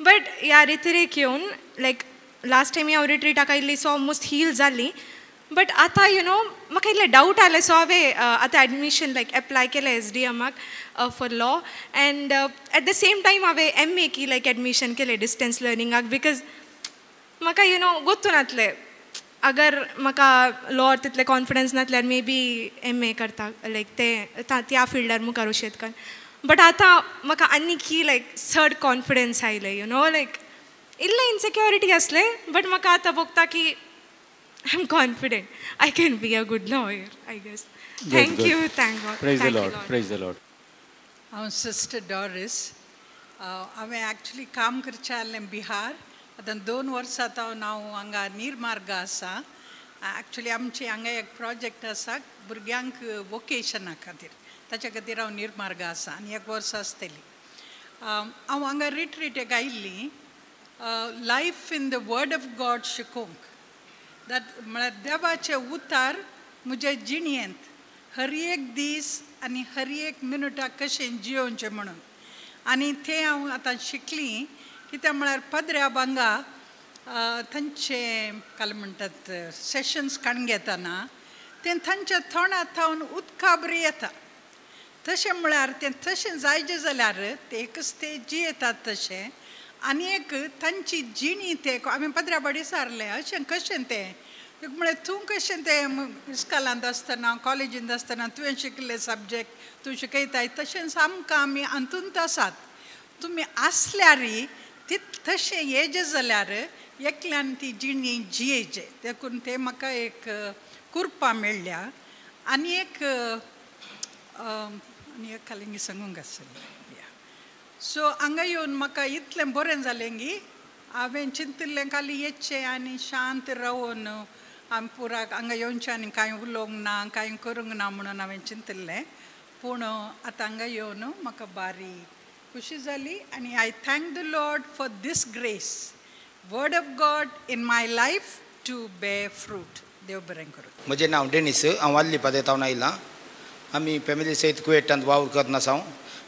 Speaker 5: But ह्या रिट्रीक येवन लायक लास्ट टायम हांव रिट्रीटाक आयिल्ली, सो हांव मस्त हील जाल्ली. बट आतां you know म्हाका इल्लें डावट आयलें, सो हांवें आतां एडमिशन लायक एप्लाय केलें एस डी एमाक for law, and at the same time हांवें एम ए की लायक एडमिशन केलें डिस्टन्स लर्निंगाक, because म्हाका you know गोत्तू नातलें अगर म्हाका लॉ तितले कॉन्फिडन्स नासल्यार मे बी एम ए करता लायक ते त्या फिल्डार मुखार वशेत कर बट आतां म्हाका आनीकी लायक चड कॉन्फिडन्स आयले you know लायक इल्लें इनसेक्युरिटी आसलें बट म्हाका आतां भोगता की I am confident I can be a good lawyer I guess. Thank you, thank God.
Speaker 6: Praise the Lord, praise the Lord.
Speaker 7: हांव सिस्टर डॉरिस. हांवें एक्चुली काम करचें आहलें बिहार. आतां 2 वर्सां हांव हांगा निर्मार्ग आसा. एक्चुली आमची हांगा एक प्रोजेक्ट आसा भुरग्यांक वोकेशना खातीर, ताच्या खातीर हांव निर्मार्ग आसा आनी 1 वर्स आसतली. हांव हांगा रिट्रीट आयिल्ली life in the word of God शिकोवंक. That म्हळ्यार देवाचे उतार म्हज्या जिणेंत हर एक दीस आनी हर एक मिनुटाक कशें जियोवचें म्हणून. आनी तें हांव आतां शिकली. कित्याक म्हळ्यार पदऱ्या बांगा तांचे काल म्हणटात सेशन्स काडून घेतना तें तांच्या तोंडा थावन उदका बरी येता. तशें म्हळ्यार तें तशें जायचें जाल्यार ते एकच ते जियेतात तशें आनी एक तांची जिणी ते आमी पदऱ्या बाडी सारलें अशें कशें तें म्हळ्यार तूं कशें तें इस्कॉलांत आसतना कॉलेजींत आसतना तुवें शिकिल्ले सब्जेक्ट तूं शिकयताय तशेंच आमकां आमी अंतूंत आसात. तुमी आसल्यारय ती तशें येजें जाल्यार एकल्यान ती जिणी जियेचे देखून तें म्हाका एक कुरपा मेळ्ळ्या. आनी एक आनी एक खालींगी सांगूंक आसलें. सो हांगा येवन म्हाका इतलें बरें जालें की हांवें चिंतिल्लें खाली येचें आनी शांत रावून आमी पुराक हांगा येवचें आनी कांय उलोवंक ना कांय करूंक ना म्हणून हांवें चिंतिल्लें. पूण आतां हांगा येवन म्हाका बारी खुशी जाली आनी I thank the Lord for this grace word of God in my life to bear fruit. देव बरें करूं.
Speaker 8: म्हजें नांव डेनीस. हांव वाल्ली पादेतावन आयलां. आमी फॅमिली सयत कुवेटांत वावर करना आसा.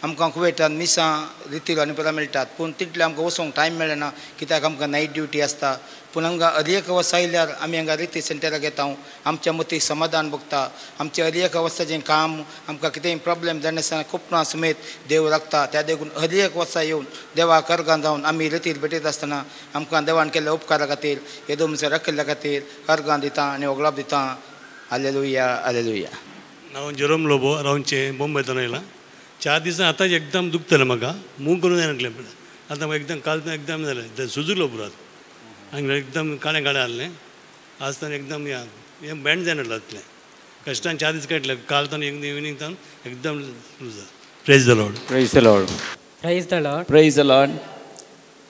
Speaker 8: आमकां कुवेटांत मिसां रिती आनी पदां मेळटात पूण तितलें आमकां वचोंक टायम मेळना कित्याक आमकां नायट ड्युटी आसता. पूण हांगा अरयक अवस्था आयल्यार आमी हांगा रिती सेंटराक येता. आमच्या मतीक समाधान भोगता. आमच्या अरयक अवस्थाचें काम आमकां कितेंय प्रॉब्लेम जायनासतना कोपना समेत देव राखता. त्या देखून हर एक वर्सा येवन देवा कर्गान जावन आमी रितीर भेटयत आसतना आमकां देवान केल्ल्या उपकारा खातीर येदो म्हणसर राखिल्ल्या खातीर अर्गां दिता आनी ओगलाप दिता. Hallelujah, hallelujah.
Speaker 9: हांव जेरोम लोबो, रावचें बॉम्बेंतल्यान आयलां. 4 दिसां आतांच एकदम दुखतलें म्हाका, मूव करून जायनासलें. आतां एकदम काल एकदम जालें, सुजुलो पुरात हांगा एकदम काळें काळें आहलें. आज ताणें एकदम हें बँड जायना जातलें. कश्टान 4 दीस काडले. काल ताणें इवनींग ताण एकदम praise the Lord.
Speaker 6: Praise the Lord.
Speaker 10: Praise the Lord.
Speaker 1: Praise the Lord.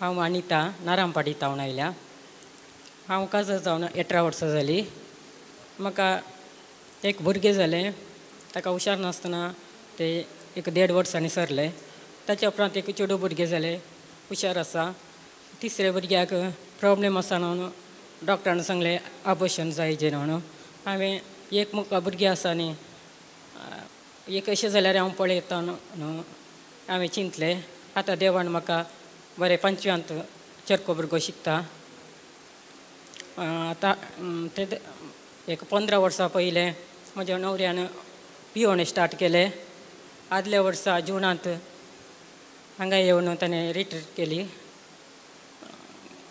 Speaker 10: हांव अनिता नारामपाडी तावन आयल्या. हांव काजर जावन 18 वर्सां जालीं. म्हाका एक भुरगें जालें. ताका हुशार नासतना ते 1.5 वर्सांनी सरलें. ताच्या उपरांत एक चेडूं भुरगें जालें, हुशार आसा. तिसऱ्या भुरग्याक प्रॉब्लेम आसा म्हणून डॉक्टरान सांगलें आबोशन जायचें म्हणून. हांवें एक म्हाका भुरगें आसा न्ही, एक अशें जाल्यार हांव पळयता न्हू हांवें चिंतलें. आतां देवान म्हाका बरें 5व्यांत चरको भुरगो शिकता. आतां ते एक 15 वर्सां पयलें म्हज्या न्हवऱ्यान पियोण स्टार्ट केलें. आदल्या वर्सा जुनांत हांगा येवन ताणें रिट्रीट केली.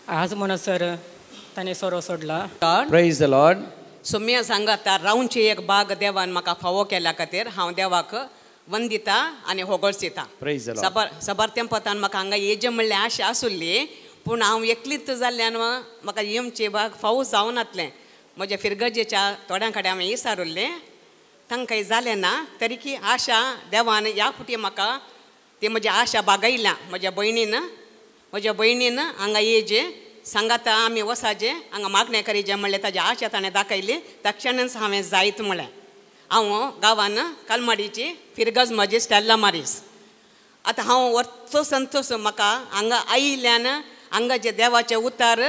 Speaker 10: आज म्हणसर ताणें सोरो सोडला.
Speaker 1: Praise the Lord.
Speaker 11: सुम्या सांगाता रावची एक बाग देवान म्हाका फावो केल्या खातीर हांव देवाक वंदिता आनी होगळसिता. सबर सबर तेंपतान म्हाका हांगा येजे म्हणल्यार आशा आसुल्ली पूण हांव एकलीच जाल्ल्यान म्हाका येमची बाग फावो जावनातलें. म्हज्या फिरगजेच्या थोड्यां कडेन हांवें विचारुल्लें, तांकां जालें ना. तरी की आशा देवान ह्या फुटी म्हाका ती म्हजी आशा बागयल्या. म्हज्या भयणीन हांगा येजे सांगाता आमी वसाचे हांगा मागणें करीजे म्हणलें. ताजी आशा ताणें दाखयली. तक्षणच हांवें जायत म्हणलें. हांव गांवान कलमाडीची फिरगज म्हजी स्टेल्ला मारीस. आतां हांव वर्चो संतोष म्हाका हांगा आयिल्ल्यान हांगा जे देवाचे उतार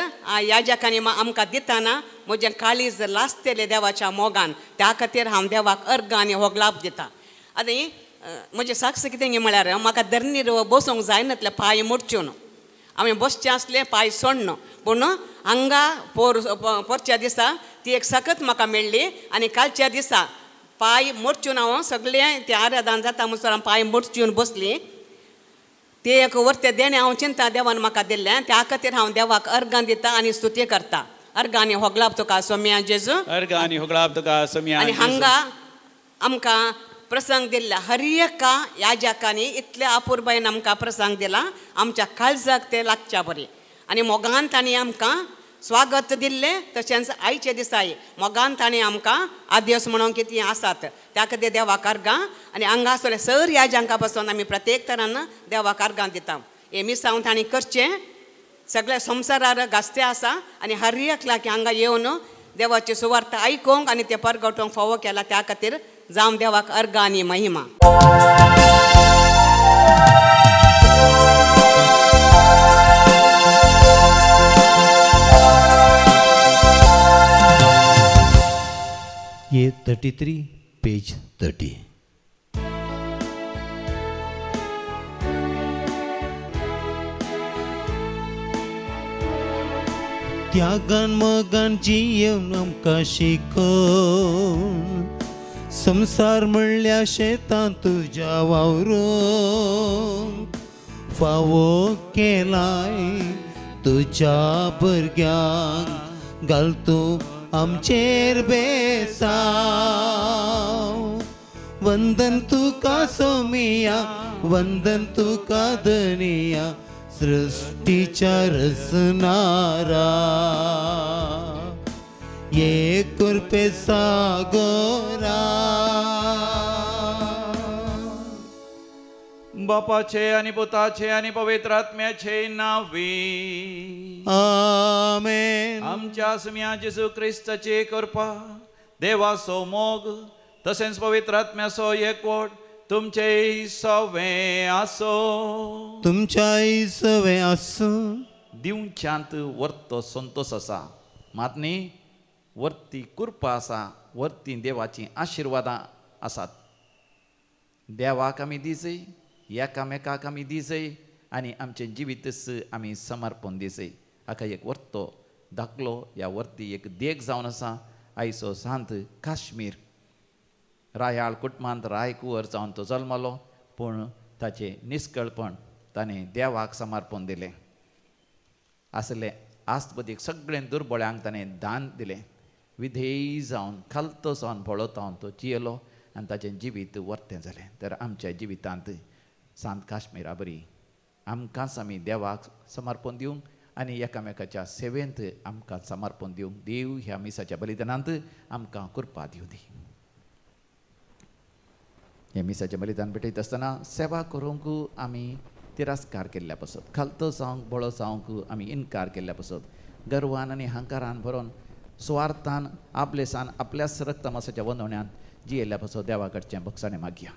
Speaker 11: याजकांनी आमकां दिताना म्हजें काळीज लासतलें देवाच्या मोगान. त्या खातीर हांव देवाक अर्घ आनी होगलाप दिता. आनी म्हजें साक्ष कितें म्हळ्यार म्हाका धरणीर बसूंक जायनातलें पांय मोडच्यो. हांवें बसचें आसलें पांय सोडण पूण हांगा पोरच्या दिसा ती एक सकत म्हाका मेळ्ळी. आनी कालच्या दिसा पांय मोडच्यून हांव सगळें तें आराधन जाता म्हणसर हांव पांय मोडच्यून बसली. ते एक वर्ते देणें हांव चिंता देवान म्हाका दिल्लें. त्या खातीर हांव देवाक अर्गां दिता आनी स्तुती करता. अर्गांनी होगलाप तुका सोम्या जेजू
Speaker 6: अर्गांनी होगलाप तुका सोम्या.
Speaker 11: आनी हांगा आमकां प्रसंग दिल्ला हर एका याजकांनी इतल्या अपुरबायेन आमकां प्रसंग दिला आमच्या काळजाक ते लागच्या बरी आनी मोगान तांणी आमकां स्वागत दिल्लें. तशेंच आयचे दिसाय मोगान तांणी आमकां आदेस म्हणून कितें आसात त्या खातीर देवाक अर्गां आनी हांगासरले सर याजांकां पासून आमी प्रत्येक तरान देवाक अर्गां दिता. हें मिसांव तांणी करचें सगळ्या संवसारार गाजते आसा आनी हर एकल्याक हांगा येवन देवाची सुवार्थ आयकूंक आनी ते परगटोवंक फावो केला त्या खातीर जावं देवाक अर्गां आनी महिमा.
Speaker 2: ये 33 पेज 30. त्यागान मगान जियेवन आमकां शिकोवन संवसार म्हणल्या शेतां तुज्या वावरूंक फावो केलाय तुज्या भुरग्यांक घाल तूं आमचेर बेसांव. वंदन तुका सोमिया वंदन तुका धनिया सृष्टीच्या रचणारा ये कृपे सागोरा.
Speaker 1: बापाचे आनी पुताचे आनी पवित्र आत्म्याचे नांवी
Speaker 2: आमेन.
Speaker 1: आमच्या सुम्या जेजू क्रिस्ताची कृपा देवाचो मोग तशेंच पवित्र आत्म्याचो एकवट तुमचे सवे आसो
Speaker 2: तुमच्याय सवे आसो.
Speaker 1: दिवच्यांत वर्तो संतोश आसा मात न्ही वर्ती कृपा आसा वर्ती देवाचीं आशिर्वादां आसात. देवाक आमी दिजय एकामेकाक आमी दिजय आनी आमचें जिवीतच आमी समर्पण दिजय. हाका एक वर्तो दाखलो ह्या वर्ती एक देख जावन आसा आयचो सांत काश्मीर रायाळ कुटुंबांत राय कुंवर जावन तो जल्मलो पूण ताचें निस्कळपण ताणें देवाक समर्पण दिलें. आसलें आस्तबदीक सगळें दुर्बळ्यांक ताणें दान दिलें. विधेयी जावन खालतो जावन भोळो जावन तो जियेलो आनी ताचें जिवीत वर्तें जालें. तर आमच्या जिवितांत सांत काश्मीरा बरी आमकांच आमी देवाक समर्पण दिवंक आनी एकामेकाच्या सेवेंत आमकां समर्पण दिवंक देव ह्या मिसाच्या बलिदानांत आमकां कृपा दिवं दी. हे मिसाचें बलिदान भेटयता आसतना सेवा करूंक आमी तिरस्कार केल्ल्या पासत खालतो जावंक बळो जावंक आमी इनकार केल्ल्या पासत गर्वान आनी हंकारान भरोन सुवार्थान आपलेसान आपल्याच रक्तमासाच्या वंदवण्यान जियेल्ल्या पासत देवा कडचें भोगसाणें मागया.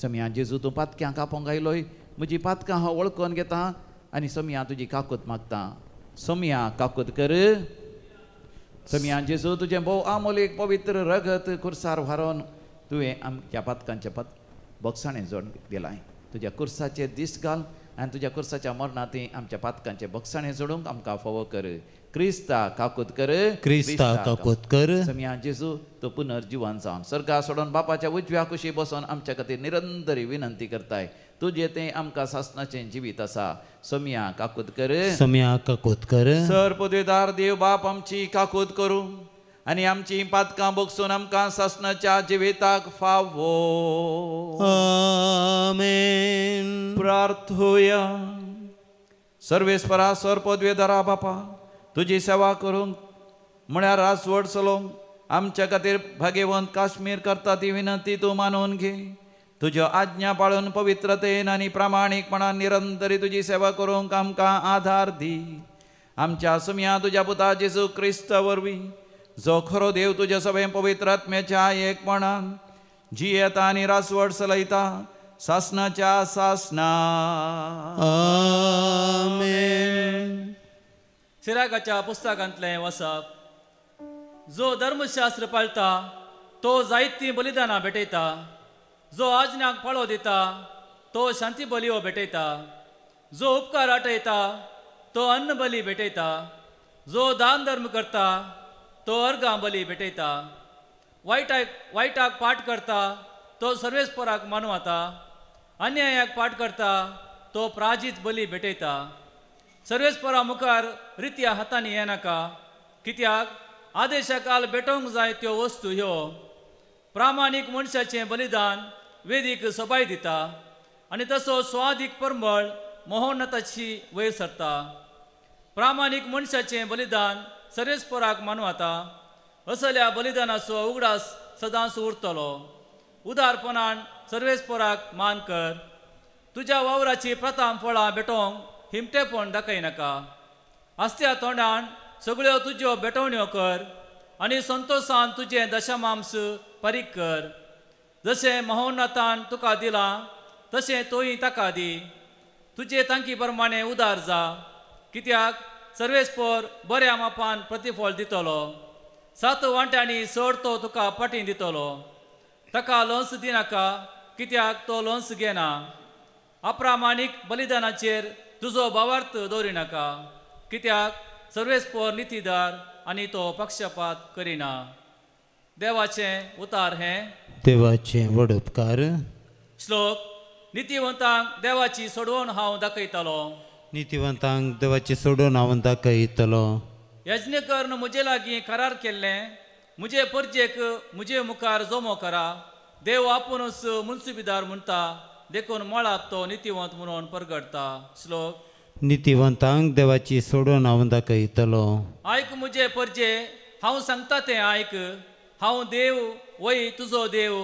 Speaker 1: सोमया जेजू तूं पातक्यांक आपोवंक आयलोय म्हजी पातकां हांव वळखून घेता आनी सोमया तुजी काकूत मागता. सोमया काकूत कर. सोमया जेजू तुजें भोव आमोलीक पवित्र रगत खुर्सार व्हारोन तुवें आमच्या पातकांचें भोगसाणें जोड दिलां. तुज्या कुर्साचेर दीस घाल आनी तुज्या कुर्साच्या मरणांत आमच्या पातकांचें भोगसाणें जोडूंक आमकां फावो कर. क्रिस्ता काकूत कर
Speaker 2: क्रिस्ता काकूत कर.
Speaker 1: सोमया जेजू तो पुनर्जिवन जावन सर्गा सोडून बापाच्या उजव्या कुशी बसून आमच्या खातीर निरंतरी विनंती करताय. तुजें तें आमकां सासणाचें जिवीत आसा. सोमया काकूत कर
Speaker 2: सोमया काकूत कर.
Speaker 1: सर पदवीदार देव बाप आमची काकूत करूं आनी आमची पातकां भोगसून आमकां सासणाच्या जिविताक फावो.
Speaker 2: आमेन.
Speaker 1: प्रार्थुया. सर्वेस्परा सर पदवेदारा बापा तुजी सेवा करूंक म्हळ्यार राजवट चलोवंक आमच्या खातीर भाग्यवंत काश्मीर करता ती विनंती तूं मानून घे. तुज्यो आज्ञा पाळून पवित्रतेन आनी प्रामाणीकपणान निरंतरी तुजी सेवा करूंक आमकां आधार दी. आमच्या सुम्या तुज्या पुता जेजू क्रिस्त वरवीं जो खरो देव तुज्या सगळें पवित्र आत्म्याच्या एकपणान जियेता आनी रासवट चलयता सासणाच्या सासणा.
Speaker 2: आमेन.
Speaker 12: सिरागाच्या पुस्तकांतलें वसप. जो धर्मशास्त्र पाळता तो जायतीं बलिदानां भेटयता. जो आज्ञाक पाळो दिता तो शांती बलियो भेटयता. जो उपकार आटयता तो अन्न बली भेटयता. जो दान धर्म करता तो अर्गां बली भेटयता. वायटाक पाठ करता तो सर्वेस्पराक मानवता. अन्यायाक पाठ करता तो प्राजीत बली भेटयता. सर्वेस्परा मुखार रित्या हातांनी येनाका. कित्याक आदेशा काल भेटोवंक जाय त्यो वस्तू ह्यो. प्रामाणीक मनशाचें बलिदान वेदीक सोबाय दिता आनी तसो स्वादीक परमळ मोहनताची वयर सरता. प्रामाणीक मनशाचें बलिदान सरेस्पराक मानवता. असल्या बलिदानाचो उगडास सदांच उरतलो. उदारपणान सर्वेस्पराक मान कर. तुज्या वावराची प्रथम फळां भेटोवंक हिमटेपण दाखयनाका. आसत्या तोंडान सगळ्यो तुज्यो भेटवण्यो कर आनी संतोशान तुजें दशमांस परीक कर. जशें महोन्नतान तुका दिलां तशें तोय ताका दी. तुजे तांकी प्रमाणे उदार जा, कित्याक सर्वेस्पर बऱ्या मापान प्रतिफळ दितलो. 7 वांट्यांनी चड तो तुका पाटी दितलो. ताका लोन्स दिनाका, कित्याक तो लोन्स घेना. अप्रामाणीक बलिदानाचेर तुजो भावार्थ दवरिनाका, कित्याक सर्वेस्पर नितीदार आनी तो पक्षपात करिना. देवाचें उतार हें
Speaker 2: देवाचें व्हड उपकार.
Speaker 12: श्लोक. नितीवंतांक देवाची सोडवण हांव दाखयतलो.
Speaker 2: नितीवंतांक देवाची सोडून हांव दाखयतलो.
Speaker 12: यज्ञ करून म्हजे लागीं करार केल्लें, म्हजे परजेक म्हजे मुखार जमो करा. देव आपुणूच मुन्सुबीदार म्हणटा, देखून मळाब तो नितीवंत म्हणून परगडटा. श्लोक.
Speaker 2: नितीवंतांक देवाची सोडून हांव दाखयतलो.
Speaker 12: आयक म्हजे परजे, हांव सांगता तें आयक. हांव देव वय तुजो देव.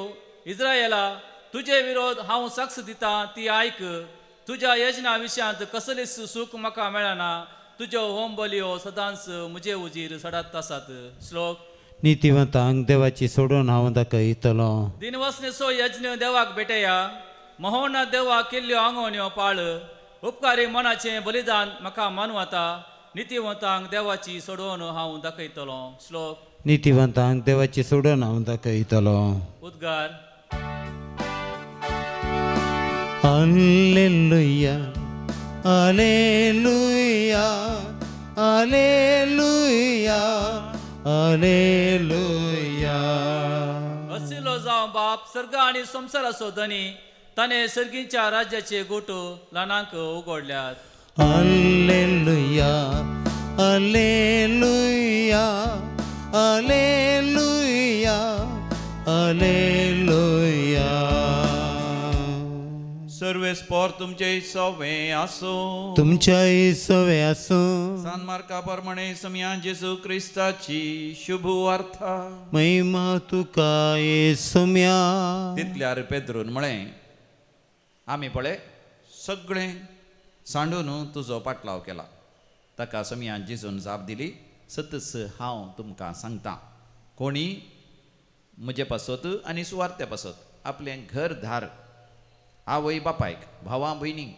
Speaker 12: इस्रायला, तुजे विरोध हांव साक्ष दिता ती आयक. तुज्या यजना विशयांत कसलीच सूख म्हाका मेळना. तुज्यो होम बलयो सदांच म्हजे उजीर सडात आसात. श्लोक.
Speaker 2: नितीवंतांक देवाची सोडून हांव दाखयतलो.
Speaker 12: दिनवासनेचो यज्ञ देवाक भेटया. महोना देवाक केल्ल्यो आंगोवण्यो पाळ. उपकारी मनाचें बलिदान म्हाका मानवता. नितीवंतांक देवाची सोडोवन हांव दाखयतलो. श्लोक.
Speaker 2: नितीवंतांक देवाची सोडून हांव दाखयतलो.
Speaker 12: उद्गार.
Speaker 2: Alleluia, alleluia, alleluia, alleluia.
Speaker 12: असिलो जावं बाप सर्ग आनी संवसाराचो धनी, ताणें सर्गीच्या राज्याचे गोट ल्हानांक उगडल्यात.
Speaker 2: Alleluia, alleluia, alleluia, alleluia.
Speaker 1: सर्वेस्पर तुमचे सवे आसूं.
Speaker 2: तुमच्याय सवे आसूं.
Speaker 1: सान मार्का प्रमाणे समया जेजू क्रिस्ताची शुभ वार्ता.
Speaker 2: महिमा तुका येसुम्या.
Speaker 1: तितल्यार पेद्रून म्हळें, आमी पळय सगळें सांडून तुजो पाटलाव केला. ताका समया जेजून जाप दिली, सतच हांव तुमकां सांगता, कोणी म्हजे पासत आनी सुवार्ते पासत आपलें घर धार, आवय बापायक, भावां भयणींक,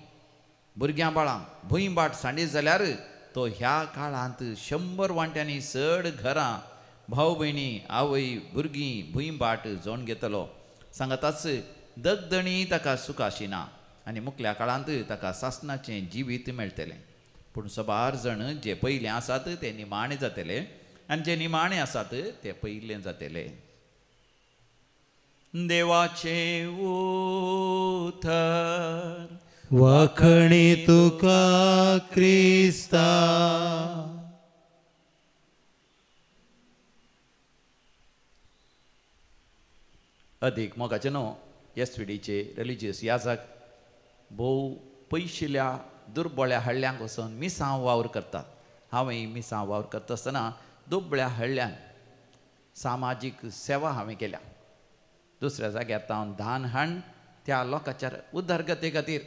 Speaker 1: भुरग्यां बाळां भूंय बाट सांडीत जाल्यार तो ह्या काळांत 100 वांट्यांनी चड घरां, भाव भयणी, आवय भुरगीं, भूंय बाट जोण घेतलो. सांगताच दगदणी ताका सुखाशिना आनी मुखल्या काळांत ताका सासणाचें जिवीत मेळटलें. पूण सबार जण जे पयले आसात ते निमाणे जातले आनी जे निमाणे आसात ते पयले जातले. देवाचें उतर.
Speaker 2: वाखणी तुका क्रिस्ता.
Speaker 1: अदीक मोगाचें न्हू एस व्ही डीचे रिलिजियस याजक भोव पयशिल्ल्या दुर्बळ्या हळ्ळ्यांक वचून मिसांव वावर करतात. हांवें मिसांव वावर करता आसतना दुबळ्या हळ्ळ्यान सामाजीक सेवा हांवें केल्या. दुसऱ्या जाग्यार तावन धान हाण त्या लोकांच्या उदरगते खातीर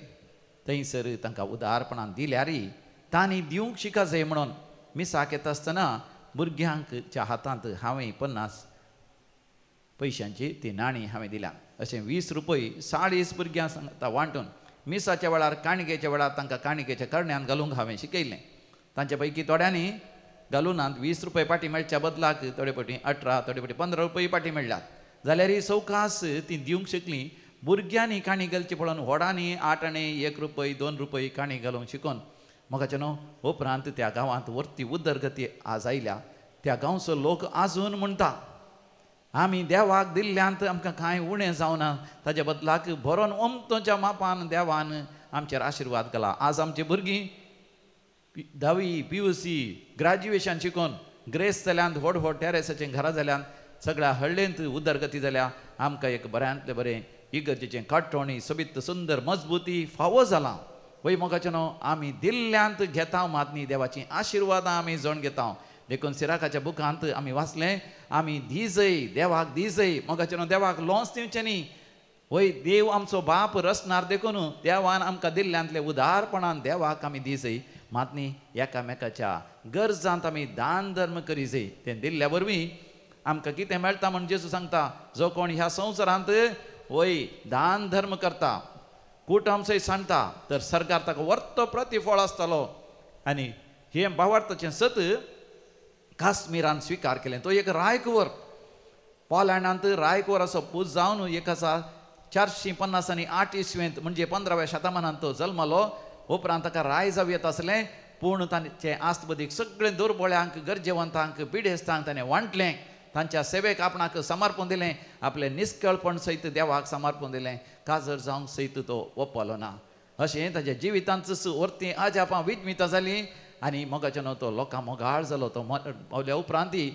Speaker 1: थंयसर तांकां उदारपणान दिल्यारय तांणी दिवंक शिका जाय म्हणून मिसाक येता आसतना भुरग्यांच्या हातांत हांवें 50 पयशांची ती नाणी हांवें दिल्या. अशें 20 रुपये 40 भुरग्यां सांगता वांटून मिसाच्या वेळार काणिकेच्या वेळार तांकां काणिकेच्या करण्यान घालूंक हांवें शिकयलें. तांचे पैकी थोड्यांनी घालूनात 20 रुपये पाटी मेळच्या बदलाक थोडे फावटी 18, थोडे फावटी 15 रुपये पाटी मेळ्ळ्यात. जाल्यार सवकास ती दिवंक शकली. भुरग्यांनी काणी घालची पळोवन व्हडांनी 8 आणे 1 रुपये 2 रुपये काणी घालूंक शिकोवन म्हाका न्हू उपरांत त्या गांवांत वरती उदरगती आज आयल्या. त्या गांवचो लोक आजून म्हणटा आमी देवाक दिल्ल्यांत आमकां कांय उणें जावना, ताज्या बदलाक भरोन ओमतोच्या मापान देवान आमचेर आशिर्वाद घाला. आज आमची भुरगीं 10वी PUC graduation शिकोवन ग्रेस जाल्यान व्हड व्हड टेरेसाचें घरां जाल्यान सगळ्या हळ्ळेंत उदरगती जाल्या. आमकां एक बऱ्यांतलें बरें इगर्जेचें काटोणी सोबीत सुंदर मजबूती फावो जालां. वय मोगाचें न्हू आमी दिल्ल्यांत घेता मात न्ही देवाचीं आशिर्वादां आमी जण घेता. देखून सिराकाच्या बुकांत आमी वाचलें आमी दिजय देवाक दिजय. मोगाचें न्हू देवाक लोंस दिवचें न्ही. वय देव आमचो बाप रचणार देखून देवान आमकां दिल्ल्यांतले उदारपणान देवाक आमी दिजय मात न्ही एकामेकाच्या गरजांत आमी दान धर्म करी जाय. तें दिल्ल्या वरवीं आमकां कितें मेळटा म्हण जेजू सांगता जो कोण ह्या संवसारांत वय दान धर्म करता कुटुंब सयत सांडटा तर सरकार ताका वर्तो प्रतिफळ आसतलो. आनी हें भावार्थाचें सत काश्मीरान स्विकार केलें. तो एक रायकुवर पोलँडांत रायकुवर असो पूज जावन 1458 इसवेंत म्हणजे 15व्या शतमानांत तो जल्मलो. उपरांत ताका राय जावं येत आसलें पूण तांचे आस्तबदीक सगळें दुर्बळ्यांक गरजेवंतांक पिडेस्तांक ताणें वांटलें. तांच्या सेवेक आपणाक समर्पण दिलें. आपलें निस्कळपण सयत देवाक समर्पण दिलें. काजर जावंक सयत तो ओपलो ना. अशें ताच्या जिवितांत वरतीं अजापां विजमितां जालीं आनी मोगाचें न्हू तो लोकां मोगाळ जालो. तो मोल्या उपरांती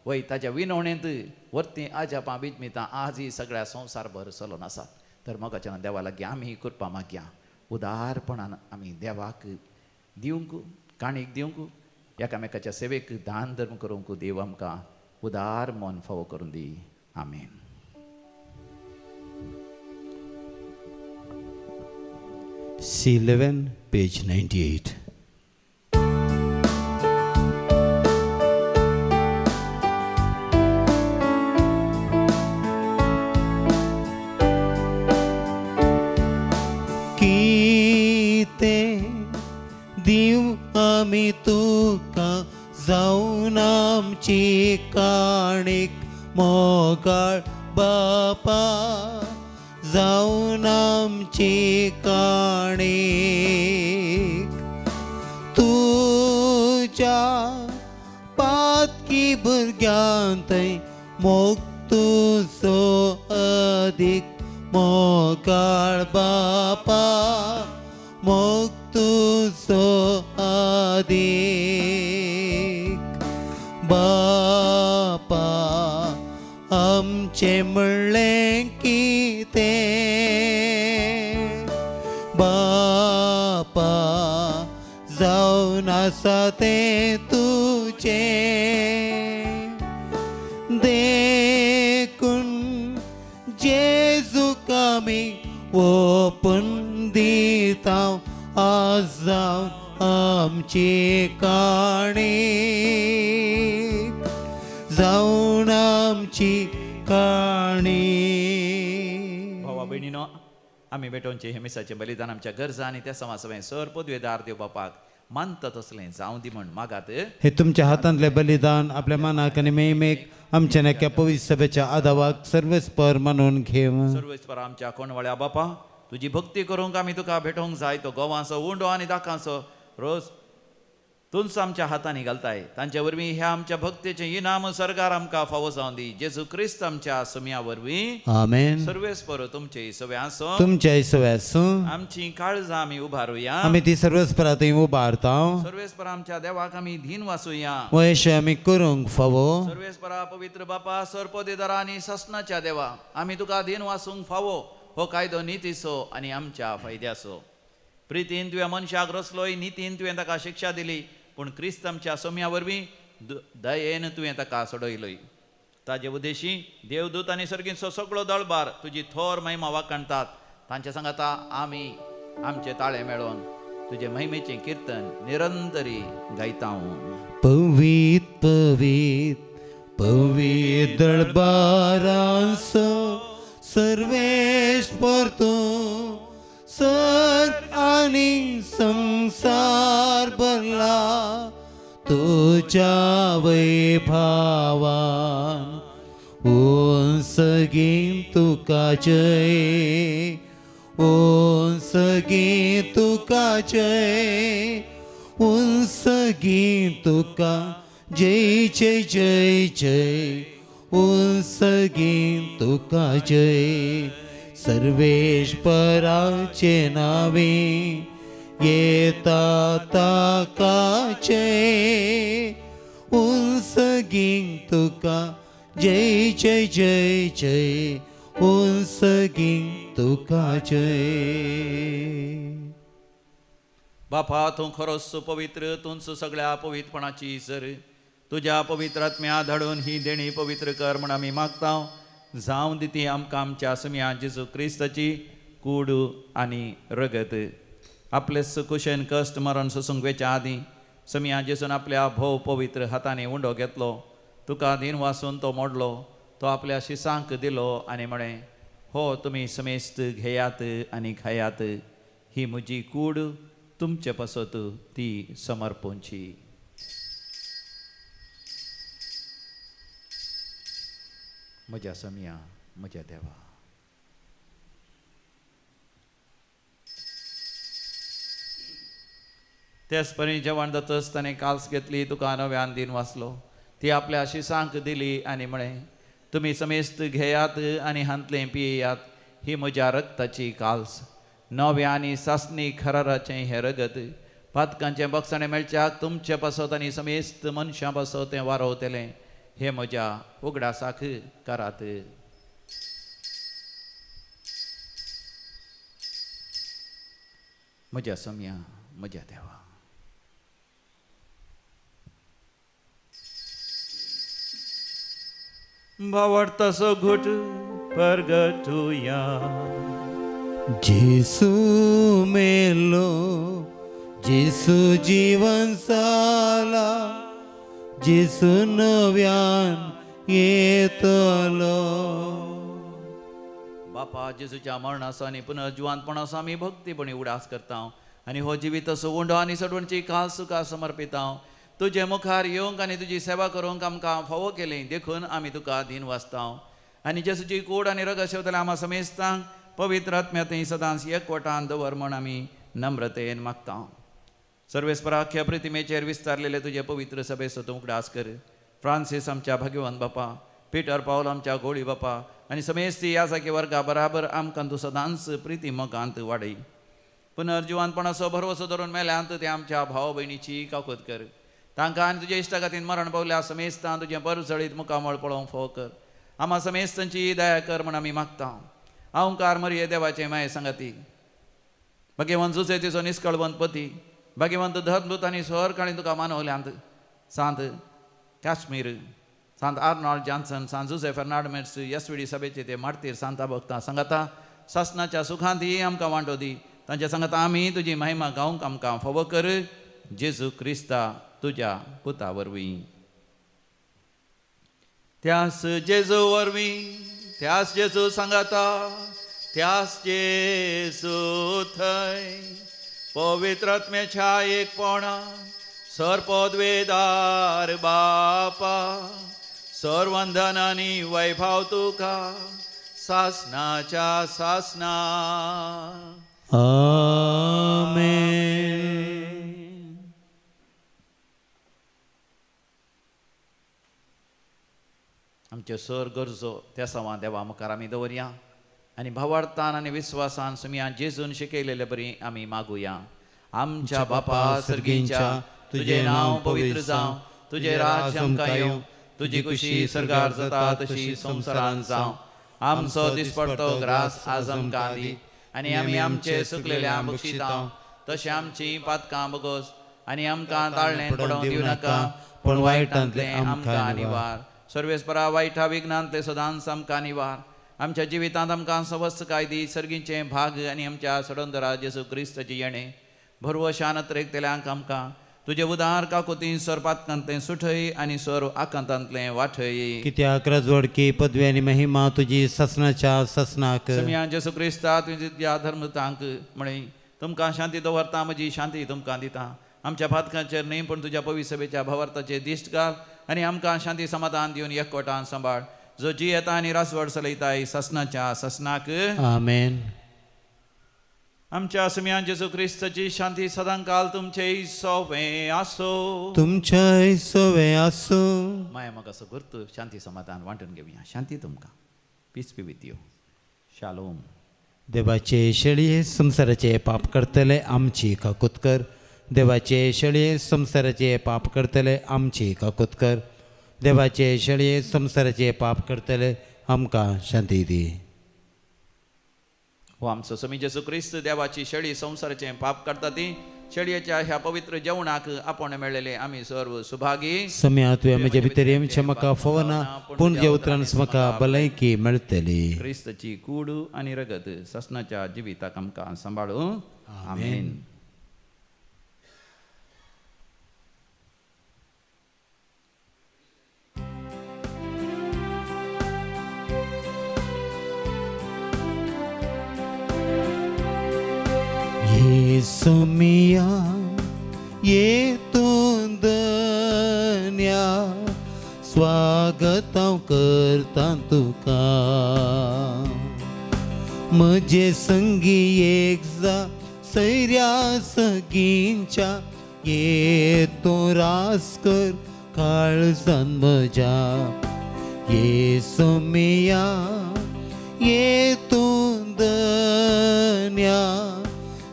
Speaker 1: वय ताच्या विनवणेंत वरतीं अजापां विजमितां आजय सगळ्या संवसारभर चलून आसात. तर मोगाचें न्हू देवा लागीं आमी कृपा मागया उदारपणान आमी देवाक दिवंक काणीक दिवंक एकामेकाच्या सेवेक दान धर्म करूंक देव आमकां उदार मन फावो करून दी. आमेन.
Speaker 2: C11, page 98. कितें दिवं आमी तुका जावन आमची काणीक मोगाळ बापा जावन आमची काणीक तुज्या पातकी भुरग्यांतय मोग तुजो अदीक मोगाळ बापा मोग तुजो अदीक बापा आमचें म्हणलें कितें बापा जावन आसा तें तुजें देखून जेजूक आमी ओपून दिता आज जावन आमची काणी जावन आमची काणी.
Speaker 1: भावा भयणीनो आमी भेटोवचें हें मिसाचें बलिदान आमच्या गरजा आनी त्या समासवें सर पदवेदार देव बापाक मानता तसलें जावं दी म्हण मागात.
Speaker 2: हे तुमच्या हातांतलें बलिदान आपल्या मनाक आनी मेमेक आमच्या नाक्या पवित्र सभेच्या आदावाक सर्वेस्पर मानून घेव.
Speaker 1: सर्वेस्पर आमच्या कोणवाळ्या बापा तुजी भक्ती करूंक आमी तुका भेटोवंक जाय. तो गोवांचो उंडो आनी दाकांचो रोज तुंच आमच्या हातांनी घालताय. तांच्या वरवीं ह्या आमच्या भक्तीचें इनाम सरकार आमकां फावो जावन दी. जेजू क्रिस्त आमच्या सुम्या वरवीं.
Speaker 2: आमेन.
Speaker 1: सर्वेस्पर तुमचे सवे आसूं.
Speaker 2: तुमचे सवे आसूं.
Speaker 1: आमची काळजां आमी उबारुया.
Speaker 2: आमी ती सर्वेस्परा थंय उबारता.
Speaker 1: सर्वेस्पर आमच्या देवाक आमी धीन वासूया.
Speaker 2: वयशे आमी करूंक फावो.
Speaker 1: सर्वेस्परा पवित्र बापा सरपदेदारा आनी ससनाच्या देवा आमी तुका धीन वासूंक फावो. हो कायदो नितीचो आनी आमच्या फायद्याचो. प्रितीन तुवें मनशाक रचलोय नितीन तुवें ताका शिक्षा दिली पूण क्रिस्त आमच्या सोम्या वरवीं दयेन तुवें ताका सोडयलोय. ताजे उद्देशी देवदूत आनी सर्गींचो सगळो दळबार तुजी थोर महिमा वाखाणतात. तांच्या सांगाता आमी आमचे ताळे मेळोवन तुजे महिमेचें किर्तन निरंतरी गायता.
Speaker 2: पवीत पवीत पवीत दळबारांचो सर्वेस्पर तूं सर्ग आनी संवसार भरला तुज्या वैभावान. उंसगीं तुका जय उंसगीं तुका जय उंसगीं तुका जय जय जय जय उंसगीं तुका जय. सर्वेश्वराचे नावे येता ताका जय. उंसगीं उंसगींग तुका जय जय जय जय उंसगींग तुका जय.
Speaker 1: बापा तूं खरोच पवित्र, तूंच सगळ्या पवित्रपणाची सर. तुज्या पवित्र आत्म्या धाडून ही देणी पवित्र कर म्हण आमी मागता. जावं दी ती आमकां आमच्या सुम्या जेजू क्रिस्ताची कूड आनी रगत. आपले कुशेन कश्ट मरण सोसूंक वेच्या आदीं समिया जेजून आपल्या भोव पवित्र हातांनी उंडो घेतलो, तुका दीन वासून तो मोडलो, तो आपल्या शिसांक दिलो आनी म्हळें, हो तुमी समेस्त घेयात आनी खायात, ही म्हजी कूड तुमचे पासत ती समर्पूंची. म्हज्या समिया, म्हज्या देवा. त्याच परी जेवण जातच ताणें काल्स घेतली, तुका नव्यान दीन वाचलो, ती आपल्या शिसांक दिली आनी म्हळें, तुमी समेस्त घेयात आनी हांतलें पियेयात, ही म्हज्या रक्ताची काल्स, नव्या आनी सासणी खराराचें हें रगत, पातकांचें बक्षाणें मेळच्याक तुमचे पासत आनी समेस्त मनशां पासत तें वारोवतलें, हें म्हज्या उगडासाक करात. म्हज्या सम्या, म्हज्या देवा. भावार्थाचो घोट परगटुया.
Speaker 2: जेसू मेलो, जेसू जीवन जाला, जेसू नव्यान येतलो.
Speaker 1: बापा जेजूच्या मरणाचो आनी पुनर्जिवंतपणाचो आमी भक्तीपणी उडास करता आनी हो जिविताचो उंडो आनी सडवणची खास तुका समर्पिता. तुजे मुखार येवंक आनी तुजी सेवा करूंक आमकां फावो केली देखून आमी तुका दीन वाचता. आनी जेजूची कूड आनी रगत शेवतले आमा समेस्तांक पवित्र आत्म्यांतय सदांच एकवटान दवर म्हण आमी नम्रतेन मागता. सर्वेस्पराख्या प्रतिमेचेर विस्तारलेले तुजे पवित्र सभेचो तूं उगडास कर. फ्रांसीस आमच्या भाग्यवंत बापा, पिटर पावल आमच्या गोळी बापा आनी समेस्ती ह्या सारके वर्गा बराबर आमकां तूं सदांच प्रिती मोगांत वाडय. पुनर्जिवंतपणाचो भरवसो धरून मेल्यांत ते आमच्या भाव भयणीची काकूत कर. तांकां आनी तुज्या इश्टा खातीर मरण पावल्या समेस्तां तुजें परजळीत मुखामळ पळोवंक फावो कर. आमा समेस्तांची दया कर म्हण आमी मागता. अहंकार मरिये देवाचे माये सांगाती, भाग्यवंत जुसे तिचो निस्कळवंत पती, भाग्यवंत धर्मदूत आनी सहरकाळी तुका मानवल्यांत सांत काश्मीर, सांत आर्नॉल्ड जॉन्सन, सांत जुसे फेर्नांड मेर्स, एस.वी.डी. सभेचे ते मार्तीर सांता भक्तां सांगाता सासनाच्या सुखांत आमकां वांटो दी. तांच्या सांगाता आमी तुजी महिमा गावंक आमकां फावो कर. जेजू क्रिस्ता तुज्या पुता वरवीं. त्यास जेजू वरवीं, त्यास जेजू सांगाता, त्यास जेजू थंय पवित्र आत्म्याच्या एकपणा सर्पद्वेदार बापा सर्वंधन आनी वैभव तुका सासनाच्या सासना.
Speaker 2: आमेन.
Speaker 1: आमच्यो सर गरजो त्या सवां देवा मुखार आमी दवरया आनी भावार्थान आनी विस्वासान सुमया जेजून शिकयलेले बरी आमी मागुया. आमच्या बापा सर्गींच्या, तुजें नांव पवित्र जावं, तुजें राज्य आमकां येवं, तुजी खुशी सर्गार जाता तशी संवसारांत जावं. आमचो दिसपडतो ग्रास आज आमकां दी आनी आमी आमचे सुकलेल्या बक्षिता तशें आमची पातकां बगोस आनी आमकां ताळणें पडोवंक दिवं नाका, पूण वायटांतलें आमकां निवार. सर्वेस्परा वायटा विघ्नांतलें सदांच आमकां निवार. आमच्या जिवितांत आमकां सवस्तकाय दी, सर्गीचें भाग आनी आमच्या सडंदरा जेजू क्रिस्ताची येणें भरवशान अत्रेकतल्यांक आमकां तुजे उदार काकुतीन सर्पातकांतलें सुठय आनी सर्व आकांतांतलें वाठय.
Speaker 2: कित्याक राजवडकी पदवी आनी महिमा तुजी सासनाच्या सासनाक.
Speaker 1: समिया जेजू क्रिस्ता तुज्या धर्मतांक म्हळें, तुमकां शांती दवरता, म्हजी शांती तुमकां दिता. आमच्या पातकांचेर न्हय पूण तुज्या पवित्र सभेच्या भावार्थाचेर दिश्ट घाल आनी आमकां शांती समाधान दिवन एकवटान सांबाळ, जो जियेता आनी रासवड चलयताय सासनाच्या सासनाक.
Speaker 2: आमेन.
Speaker 1: आमच्या सुम्यान जेजू क्रिस्ताची शांती सदांकाल तुमचे सोवे आसो.
Speaker 2: तुमचे सोवे आसो.
Speaker 1: माया म्हाका सगुर्त शांती समाधान वांटून घेवया. शांती तुमकां. Peace be with you. Shalom.
Speaker 2: देवाचे शेळये संवसाराचे पाप करतले आमची काकूत कर. देवाचे शेळये संवसाराचे पाप करतले आमची काकूत कर. देवाचे शेळये संवसाराचे पाप करतले आमकां शांती दी.
Speaker 1: हो आमचो स्वामी जेजू क्रिस्त देवाची शेळी संवसाराचें पाप करता ती शेळयेच्या ह्या पवित्र जेवणाक आपण मेळ्ळेले आमी सर्व सुभागी.
Speaker 2: सम्या तुवें म्हजे भितर येवचें म्हाका फावना, पूण तुज्या उतरान म्हाका भलायकी मेळटली.
Speaker 1: क्रिस्ताची कूड आनी रगत ससनाच्या जिविताक आमकां सांबाळू. आमेन.
Speaker 2: येसुमिया ये तूं धन्या, स्वागत हांव करता तुका. म्हजे संगी एक जा सैऱ्या सगींच्या, ये तूं रास कर काळजान म्हज्या. येसुमिया ये तूं धन्या,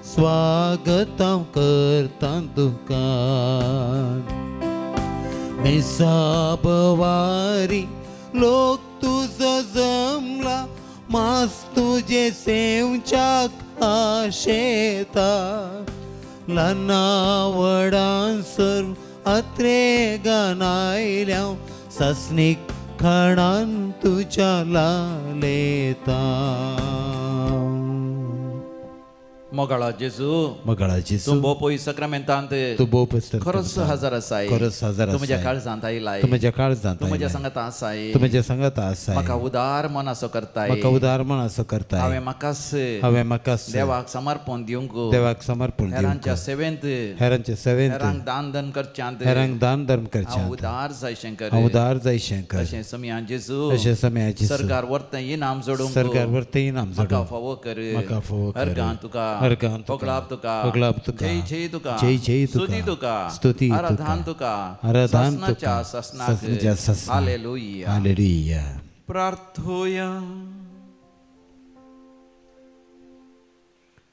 Speaker 2: स्वागत हांव करता तुका. मेसाबवारी लोक तुजो जमला, मास तुजे सेवच्याक आशेता. ल्हाना व्हडान सर्व अत्रेगान आयल्या, सासणीक खाणान तुज्या लालेता.
Speaker 1: मोगाळा जेजू,
Speaker 2: मोगाळा जेजू,
Speaker 1: तूं भोव पयस साक्रामेंतांत,
Speaker 2: तूं भोव पयस
Speaker 1: खरोच हजर आसाय,
Speaker 2: खरोच हजर आसाय.
Speaker 1: तूं म्हज्या काळजांत आयलाय,
Speaker 2: तूं म्हज्या काळजांत,
Speaker 1: तूं म्हज्या सांगाता आसाय,
Speaker 2: तूं म्हज्या सांगाता आसाय.
Speaker 1: म्हाका उदार मनाचो करताय,
Speaker 2: म्हाका उदार मनाचो करताय. हांवें म्हाकाच
Speaker 1: देवाक समर्पण दिवंक,
Speaker 2: देवाक समर्पण दिवंक.
Speaker 1: हेरांच्या सेवेंत,
Speaker 2: हेरांच्या सेवेंत,
Speaker 1: हेरांक दान धर्म करच्यांत,
Speaker 2: हेरांक दान धर्म करच्यांत.
Speaker 1: हांव उदार जायशें कर,
Speaker 2: हांव उदार जायशें कर.
Speaker 1: अशें सम्या जेजू,
Speaker 2: अशें सम्या जेजू.
Speaker 1: सरकार वर्तें इनाम जोडूंक,
Speaker 2: सरकार वर्तें इनाम जोडूंक
Speaker 1: म्हाका फावो कर,
Speaker 2: म्हाका फावो कर.
Speaker 1: अर्गां तुका, होगळाप तुका, जय जय तुका,
Speaker 2: जय जय तुका,
Speaker 1: स्तुती तुका,
Speaker 2: स्तुती तुका,
Speaker 1: आराधन तुका,
Speaker 2: आराधन तुका,
Speaker 1: ससनाच्या ससनाक. Hallelujah,
Speaker 2: hallelujah.
Speaker 1: प्रार्थोया.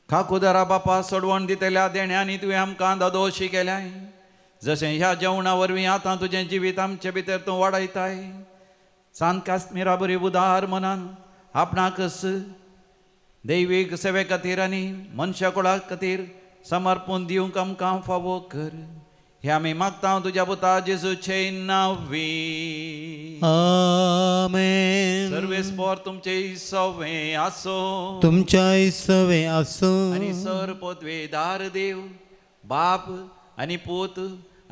Speaker 1: काकुदरा बापा, सोडवण दितल्या देण्यांनी तुवें आमकां दादोशी केल्याय, जशें ह्या जेवणा वरवीं आतां तुजें जिवीत आमचे भितर तूं वाडयताय. सांत काश्मीरा बरी उदार मनान आपणाकच दैवीक सेवे खातीर आनी मनशा कुळा खातीर समर्पण दिवंक आमकां फावो कर. हे आमी मागता तुज्या पुता जेजूचे नांवी.
Speaker 2: आमेन.
Speaker 1: सर्वेस्पोर तुमचे सवे आसो,
Speaker 2: तुमच्या सवे आसो.
Speaker 1: आनी सर पदवेदार देव बाप आनी पूत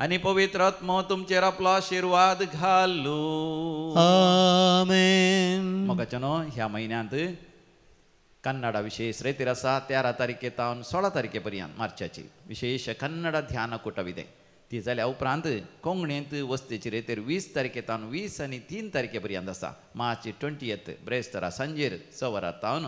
Speaker 1: आनी पवित्र आत्मो तुमचेर आपलो आशिर्वाद घालू.
Speaker 2: आमेन.
Speaker 1: मोगाच्यानो, ह्या म्हयन्यांत कन्नडा विशेष रेतीर आसा 13 तारखे तावन 16 तारखे पर्यंत मार्चाची विशेष कन्नडा ध्यानकूटविदे. ती जाल्या उपरांत कोंकणींत वस्तेची रेतीर 20 तारखे तावन 20 आनी 3 तारखे पर्यंत आसा. मार्च 20 ब्रेस्तारा सांजेर 6 वरां तावन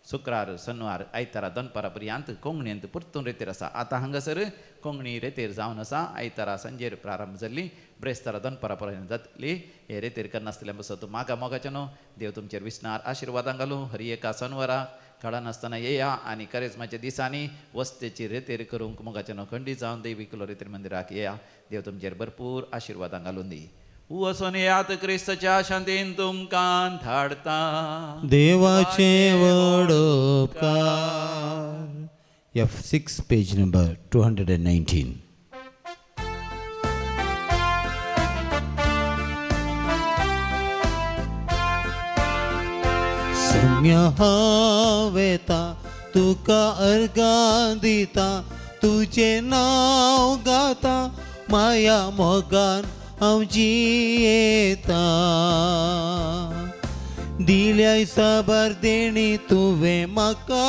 Speaker 1: शुक्रार शनिवार आयतारा दनपारा पर्यंत कोंकणींत परतून रेतीर आसा. आतां हांगासर कोंकणी रेतीर जावन आसा. आयतारा सांजेर प्रारंभ जाल्ली, ब्रेस्तारा दनपारा पर्यंत जातली. हे रेतीर करनासतले बसत मागा मोगाच्यानो देव तुमचेर विसणार आशिर्वादां घालूं. हर एका शनिवारा कळनासतना येया आनी करेजमाच्या दिसांनी वस्तेची रेतीर करूंक मोगाच्यानो खंडीत जावन देवी किलो रेतीर मंदिराक येया. देव तुमचेर भरपूर आशिर्वादां घालून दी. वचून येयात, क्रिस्ताच्या शांतीन तुमकां धाडता.
Speaker 2: देवाचे व्हड उपकार. F6 page number 219. सम्या हांव तुका अर्गां दिता, तुजें नांव गाता, माया मोगान हांव जियेता. दिल्याय साबार देणी तुवें म्हाका,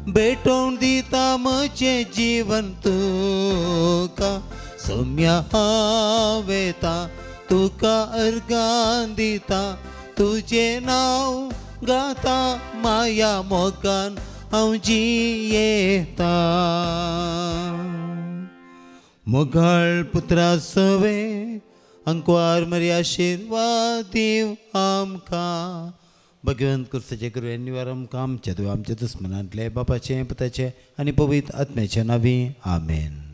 Speaker 2: भेटोवन दिता म्हजें जीवन तुका. सम्या हांव येता तुका अर्गां दिता, तुजें नांव गाता, माया मोगान हांव जियेता. मोगाळ पुत्रा सवे अंकवार मरी आशिर्वाद दीव आमकां. भगवंत क्रिस्ताचे कृपेन निवार आमकां आमच्या देवा आमच्या दुस्मनांतले बापाचें पुताचें आनी पवित्र आत्म्याचे नांवी. आमेन.